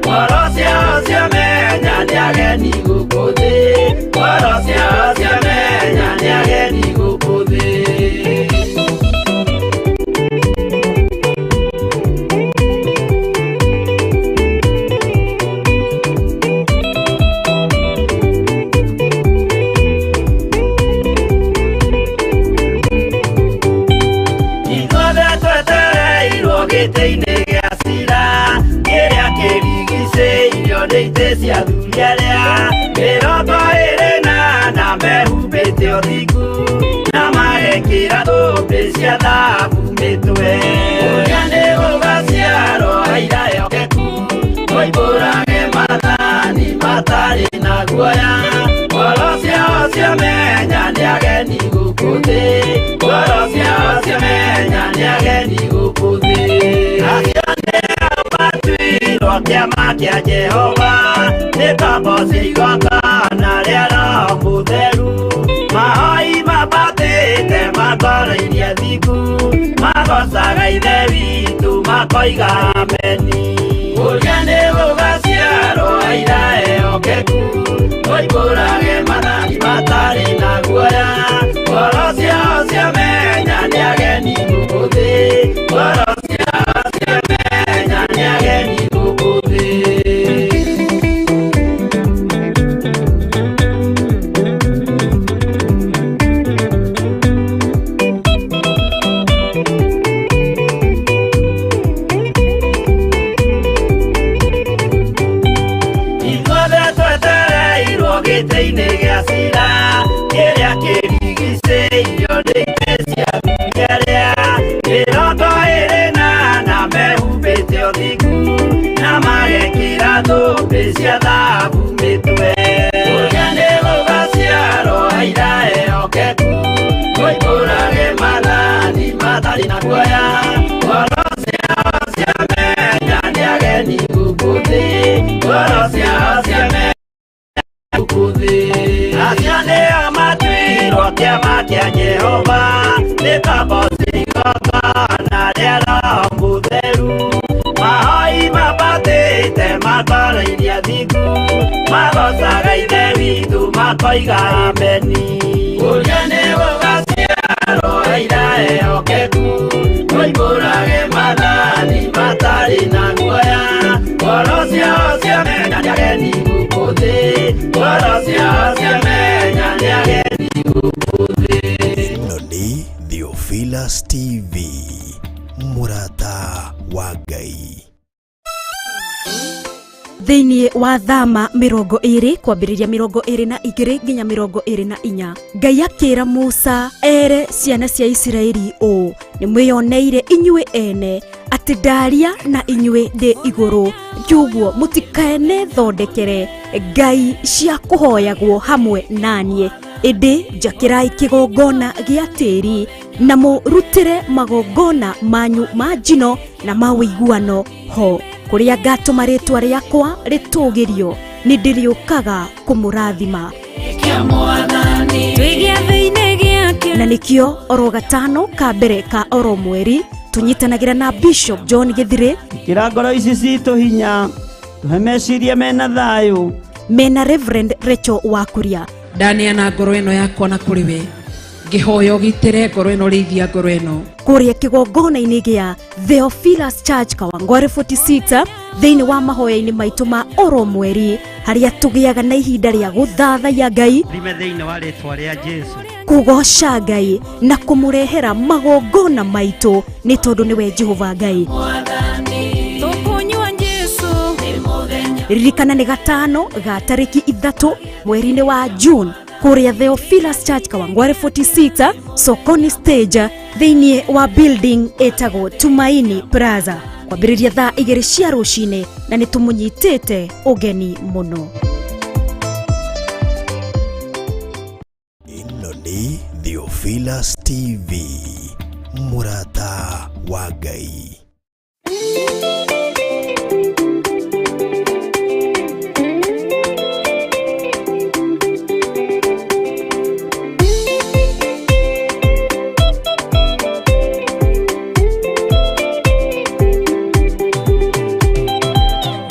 ngoro ciao ciamenya nĩ ageni gũkũ thĩ, ngoro ciao ciamenya nĩ ageni gũkũ thĩ. Ithuothe twetereirwo gĩtĩ-inĩ gĩa cira, kĩrĩa kĩrigicĩirio nĩ itĩ cia athuri arĩa 24 mehumbĩte ũthingu, na magekĩra thũmbĩ cia thahabu mĩtwe. Ũrĩa nĩ gũgaciarwo aira ehokeku, moimbũrage maathani matarĩ na guoya, ngoro ciao ciamenya nĩ ageni gũkũ thĩ, ngoro ciao ciamenya nĩ ageni gũkũ thĩ. Acio nĩo matuirwo kĩama kĩa Jehova, nĩ kamboci igongona rĩa Roho Mũtheru, mahoi mambatĩte makoro-iria thingu, magocaga Ithe witũ makoiga ameni. Ũrĩa nĩ gũgaciarwo aira ehokeku, moimbũrage maathani matarĩ na guoya, ngoro ciao ciamenya nĩ ageni gũkũ thĩ, ngoro ciao ciamenya nĩ ageni gũkũ thĩ. Ithuothe twetereirwo gĩtĩ-inĩ gĩa cira, kĩrĩa kĩrigicĩirio nĩ itĩ cia athuri arĩa 24 mehumbĩte ũthingu, na magekĩra thũmbĩ cia thahabu mĩtwe. Ũrĩa nĩ gũgaciarwo aira ehokeku, moimbũrage maathani matarĩ na guoya, ngoro ciao ciamenya nĩ ageni gũkũ thĩ, ngoro ciao ciamenya gũkũ thĩ. Acio nĩo matuirwo kĩama kĩa Jehova, nĩ kamboci igongona rĩa Roho Mũtheru, mahoi mambatĩte makoro-iria thingu, magocaga Ithe witũ makoiga ameni. Ũrĩa nĩ gũgaciarwo aira ehokeku, moimbũrage maathani matarĩ na guoya, ngoro ciao ciamenya nĩ ageni gũkũ thĩ, ngoro ciao ciamenya nĩ ageni gũkũ thĩ. Ĩno nĩ Theophilus TV, mũrata wa Ngai. Thĩinĩ wa Thama 20 kwambĩrĩria 22 nginya 24, Ngai akĩra Musa ere ciana cia Isiraeli ũũ: nĩ mwĩyoneire inyuĩ ene atĩ ndaria na inyuĩ ndĩ igũrũ, kĩũguo mũtikaene thondekere ngai cia kũhoyagwo hamwe naniĩ, ĩndĩ njakĩrai kĩgongona gĩa tĩri na mũrutĩre magongona manyu ma njino na ma ũiguano ho, kũrĩa ngatũma rĩtwa rĩakwa rĩtũgĩrio, nĩ ndĩrĩũkaga kũmũrathima. Na nĩkĩo oro gatano ka mbere ka oro mweri tũnyitanagĩra na Bishop John Gĩthirĩ. Ĩkĩra ngoro ici citũ hinya, tũhe meciria mena thayũ, mena Reverend Rachel Wakuria. Ndaneana ngoro ĩno yakwa na kũrĩ we, ngĩhoya ũgitĩre ngoro ĩno, rĩithia ngoro ĩno. Kũrĩa kĩgongona-inĩ gĩa Theophilus Church Kawangware 46, thĩinĩ wa mahoya-inĩ maitũ ma oro mweri, harĩa tũgĩaga na ihinda rĩa gũthathaiya Ngai, rime thĩinĩ wa rĩtwa rĩa Jesu, kũgoca Ngai na kũmũrehera magongona maitũ, nĩ tondũ nĩwe Jehova Ngai. Ririkana nĩ gatano ga tarĩki 3 mweri-inĩ wa June, kũrĩa Theophilus Church Kawangware 46, Sokoni stage, thĩinĩ wa building ĩtagwo Tumaini Plaza, kwambĩrĩria thaa 2 cia rũcinĩ, na nĩ tũmũnyitĩte ũgeni mũno. Ĩno nĩ Theophilus TV, mũrata wa Ngai.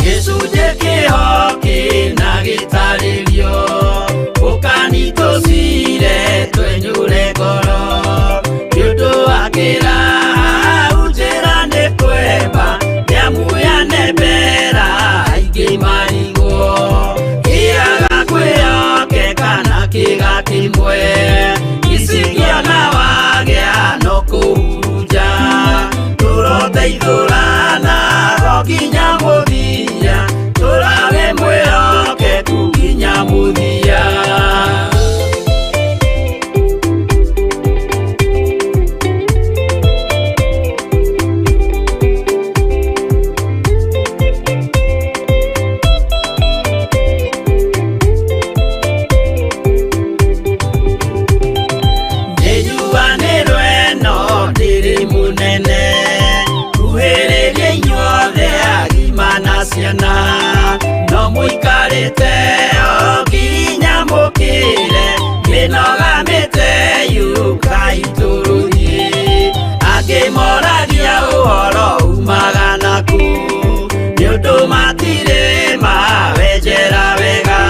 Gĩcunjĩ kĩho kĩna gĩtarĩrio, ũkani tũcire twenyũre ngoro, nĩ ũndũ wa kĩraha njĩra nĩ kwemba, nĩamuyane mbera aingĩ marigwo, kĩaga kwĩhokeka na kĩga kĩmwe, icingĩona wagĩa no kũhurunja, tũroteithũrana ro nginya mũthia, tũrage mwĩhokeku nginya mũthia. Nĩnjuanĩrwo ĩno ndĩrĩ mũnene, kuhĩrĩria inyuothe agima na ciana, no mũikarĩte o nginya mũkĩre, mĩnoga mĩte yũkai tũrũthiĩ, angĩ moragia ũhoro umaga nakũ, nĩ ũndũ matirĩ mawenjera wega,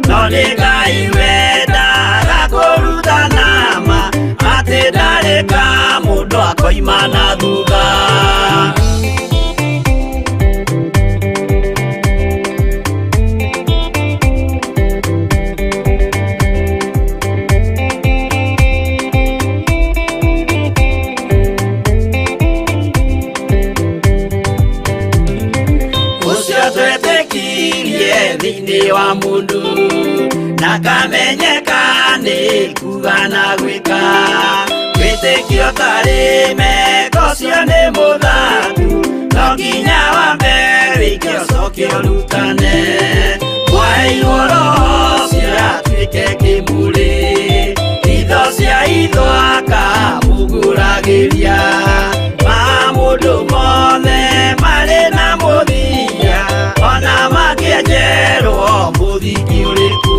no nĩ Ngai wendaga kũrutana ma, atĩ ndarĩ ka mũndũ akoima na thutha. Ũcio twetĩkirie thĩinĩ wa mũndũ, na kamenyeka nĩ kuga na gwĩka, wĩtĩkio tarĩ meko ũcio nĩ mũthatu, no nginya wambe wĩke ũcoke ũrutane, mwaheirwo roho ũcio atuĩke kĩmũrĩ, itho cia itho akamũgũragĩria, ma mũndũ mothe marĩ na mũthia, ona mangĩenjerwo mũthingi ũrĩkũ.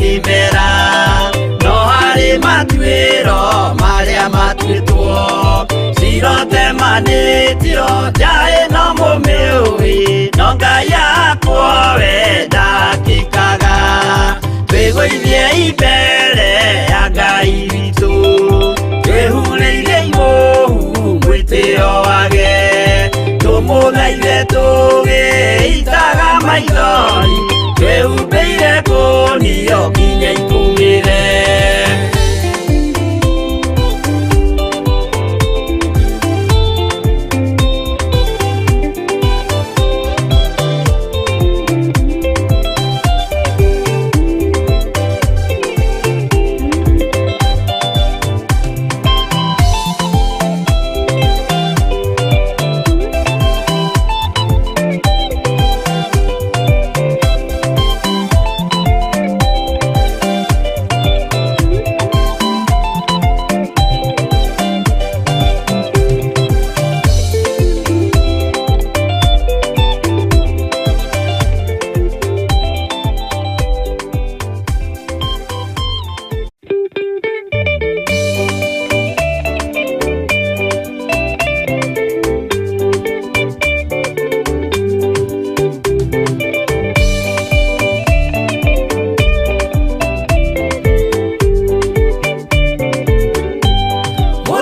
Kĩmera no harĩ matuĩro marĩa matuĩtwo, cirotemanĩtio njaĩ no mũmĩũĩ, no Ngai akwo we ndakĩkaga, twĩgũithie imbere ya Ngai witũ, twĩhurĩire imũhu twĩyoage tũmũthaithe tũgĩitaga maithori twĩhumbĩire kũnio nginya ikumĩre.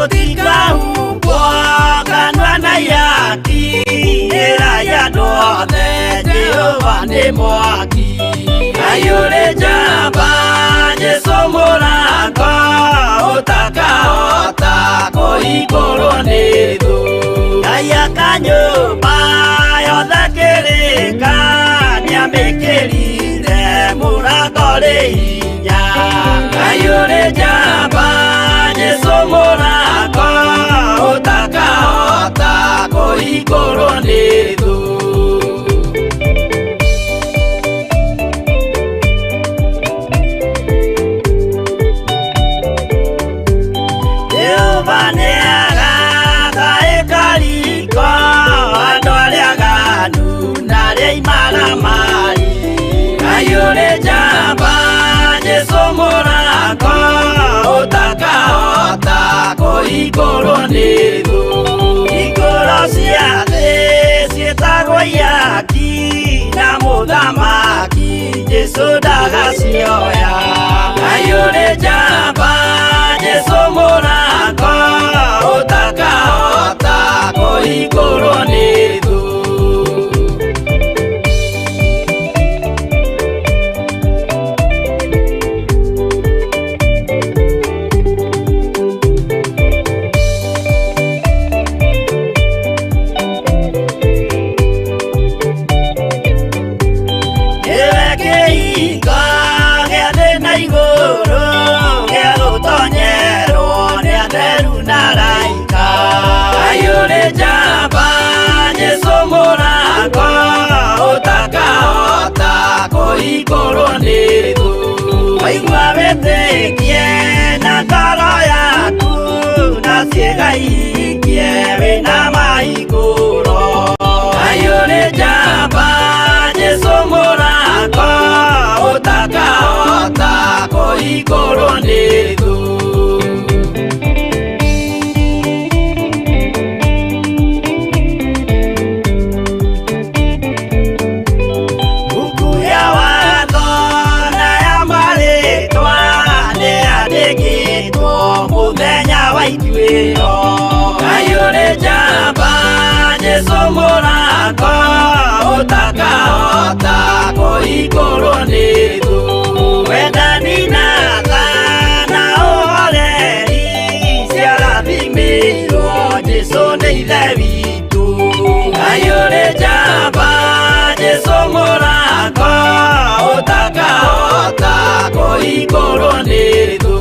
Mũtikahumbwo kanua na ihaki ĩra ya andũ othe Jehova nĩ mwaki. Ngai ũrĩ njamba Jesũ mũrango ũtakahota kũhingũrwo nĩ thũ. Ngai aka nyũmba yothe kĩrĩka nĩamĩkĩrire mũrango rĩ hinya. Ngai ũrĩ njamba Jesũ mũrango ũtakahota kũhingũrwo nĩ thũ. Jehova nĩagaka ĩkariko andũ arĩa aganu na arĩa imaramari. Ngai ũrĩ njamba Jesũ mũrango ũtakahota kũhingũrwo nĩ thũ. Hingũro cia thĩ ciĩtagwo ihaki na mũthamaki Jesũ ndagacioya. Ngai ũrĩ njamba Jesũ mũrango ũtakahota kũhingũrwo nĩ thũ. Nĩwe kĩhingo gĩa thĩ na igũrũ gĩa gũtonyerwo nĩ atheru na araika. Ngai ũrĩ njamba Jesũ mũrango ũtakahota kũhingũrwo nĩ thũ. Waigua wĩtĩkie na ngoro yaku na ciĩga ihingie wĩna mahingũro. Ngai ũrĩ njamba Jesũ mũrango ũtakahota kũhingũrwo nĩ thũ. Mbuku ya watho na ya marĩtwa nĩyandĩkĩtwo mũthenya wa ituĩro. Ngai ũrĩ njamba Jesũ mũrango ũtakahota kũhingũrwo nĩ thũ. Wendani na tha na ũhoreri ciarathimĩirwo Jesũ nĩ Ithe witũ. Ngai ũrĩ njamba Jesũ mũrango ũtakahota kũhingũrwo nĩ thũ.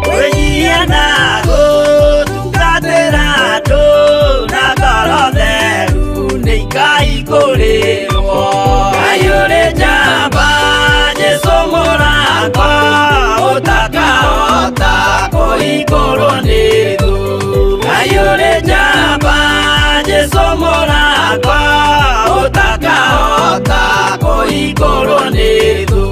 Kwĩnyihia na gũtungatĩra andũ na ngoro theru nĩ ikahingũrĩrwo. Ngai ũrĩ njamba Jesũ mũrango ũtakahota kũhingũrwo nĩ thũ. Ngai ũrĩ njamba Jesũ mũrango ũtakahota kũhingũrwo nĩ thũ.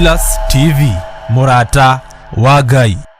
Theophilus TV, mũrata wa Ngai.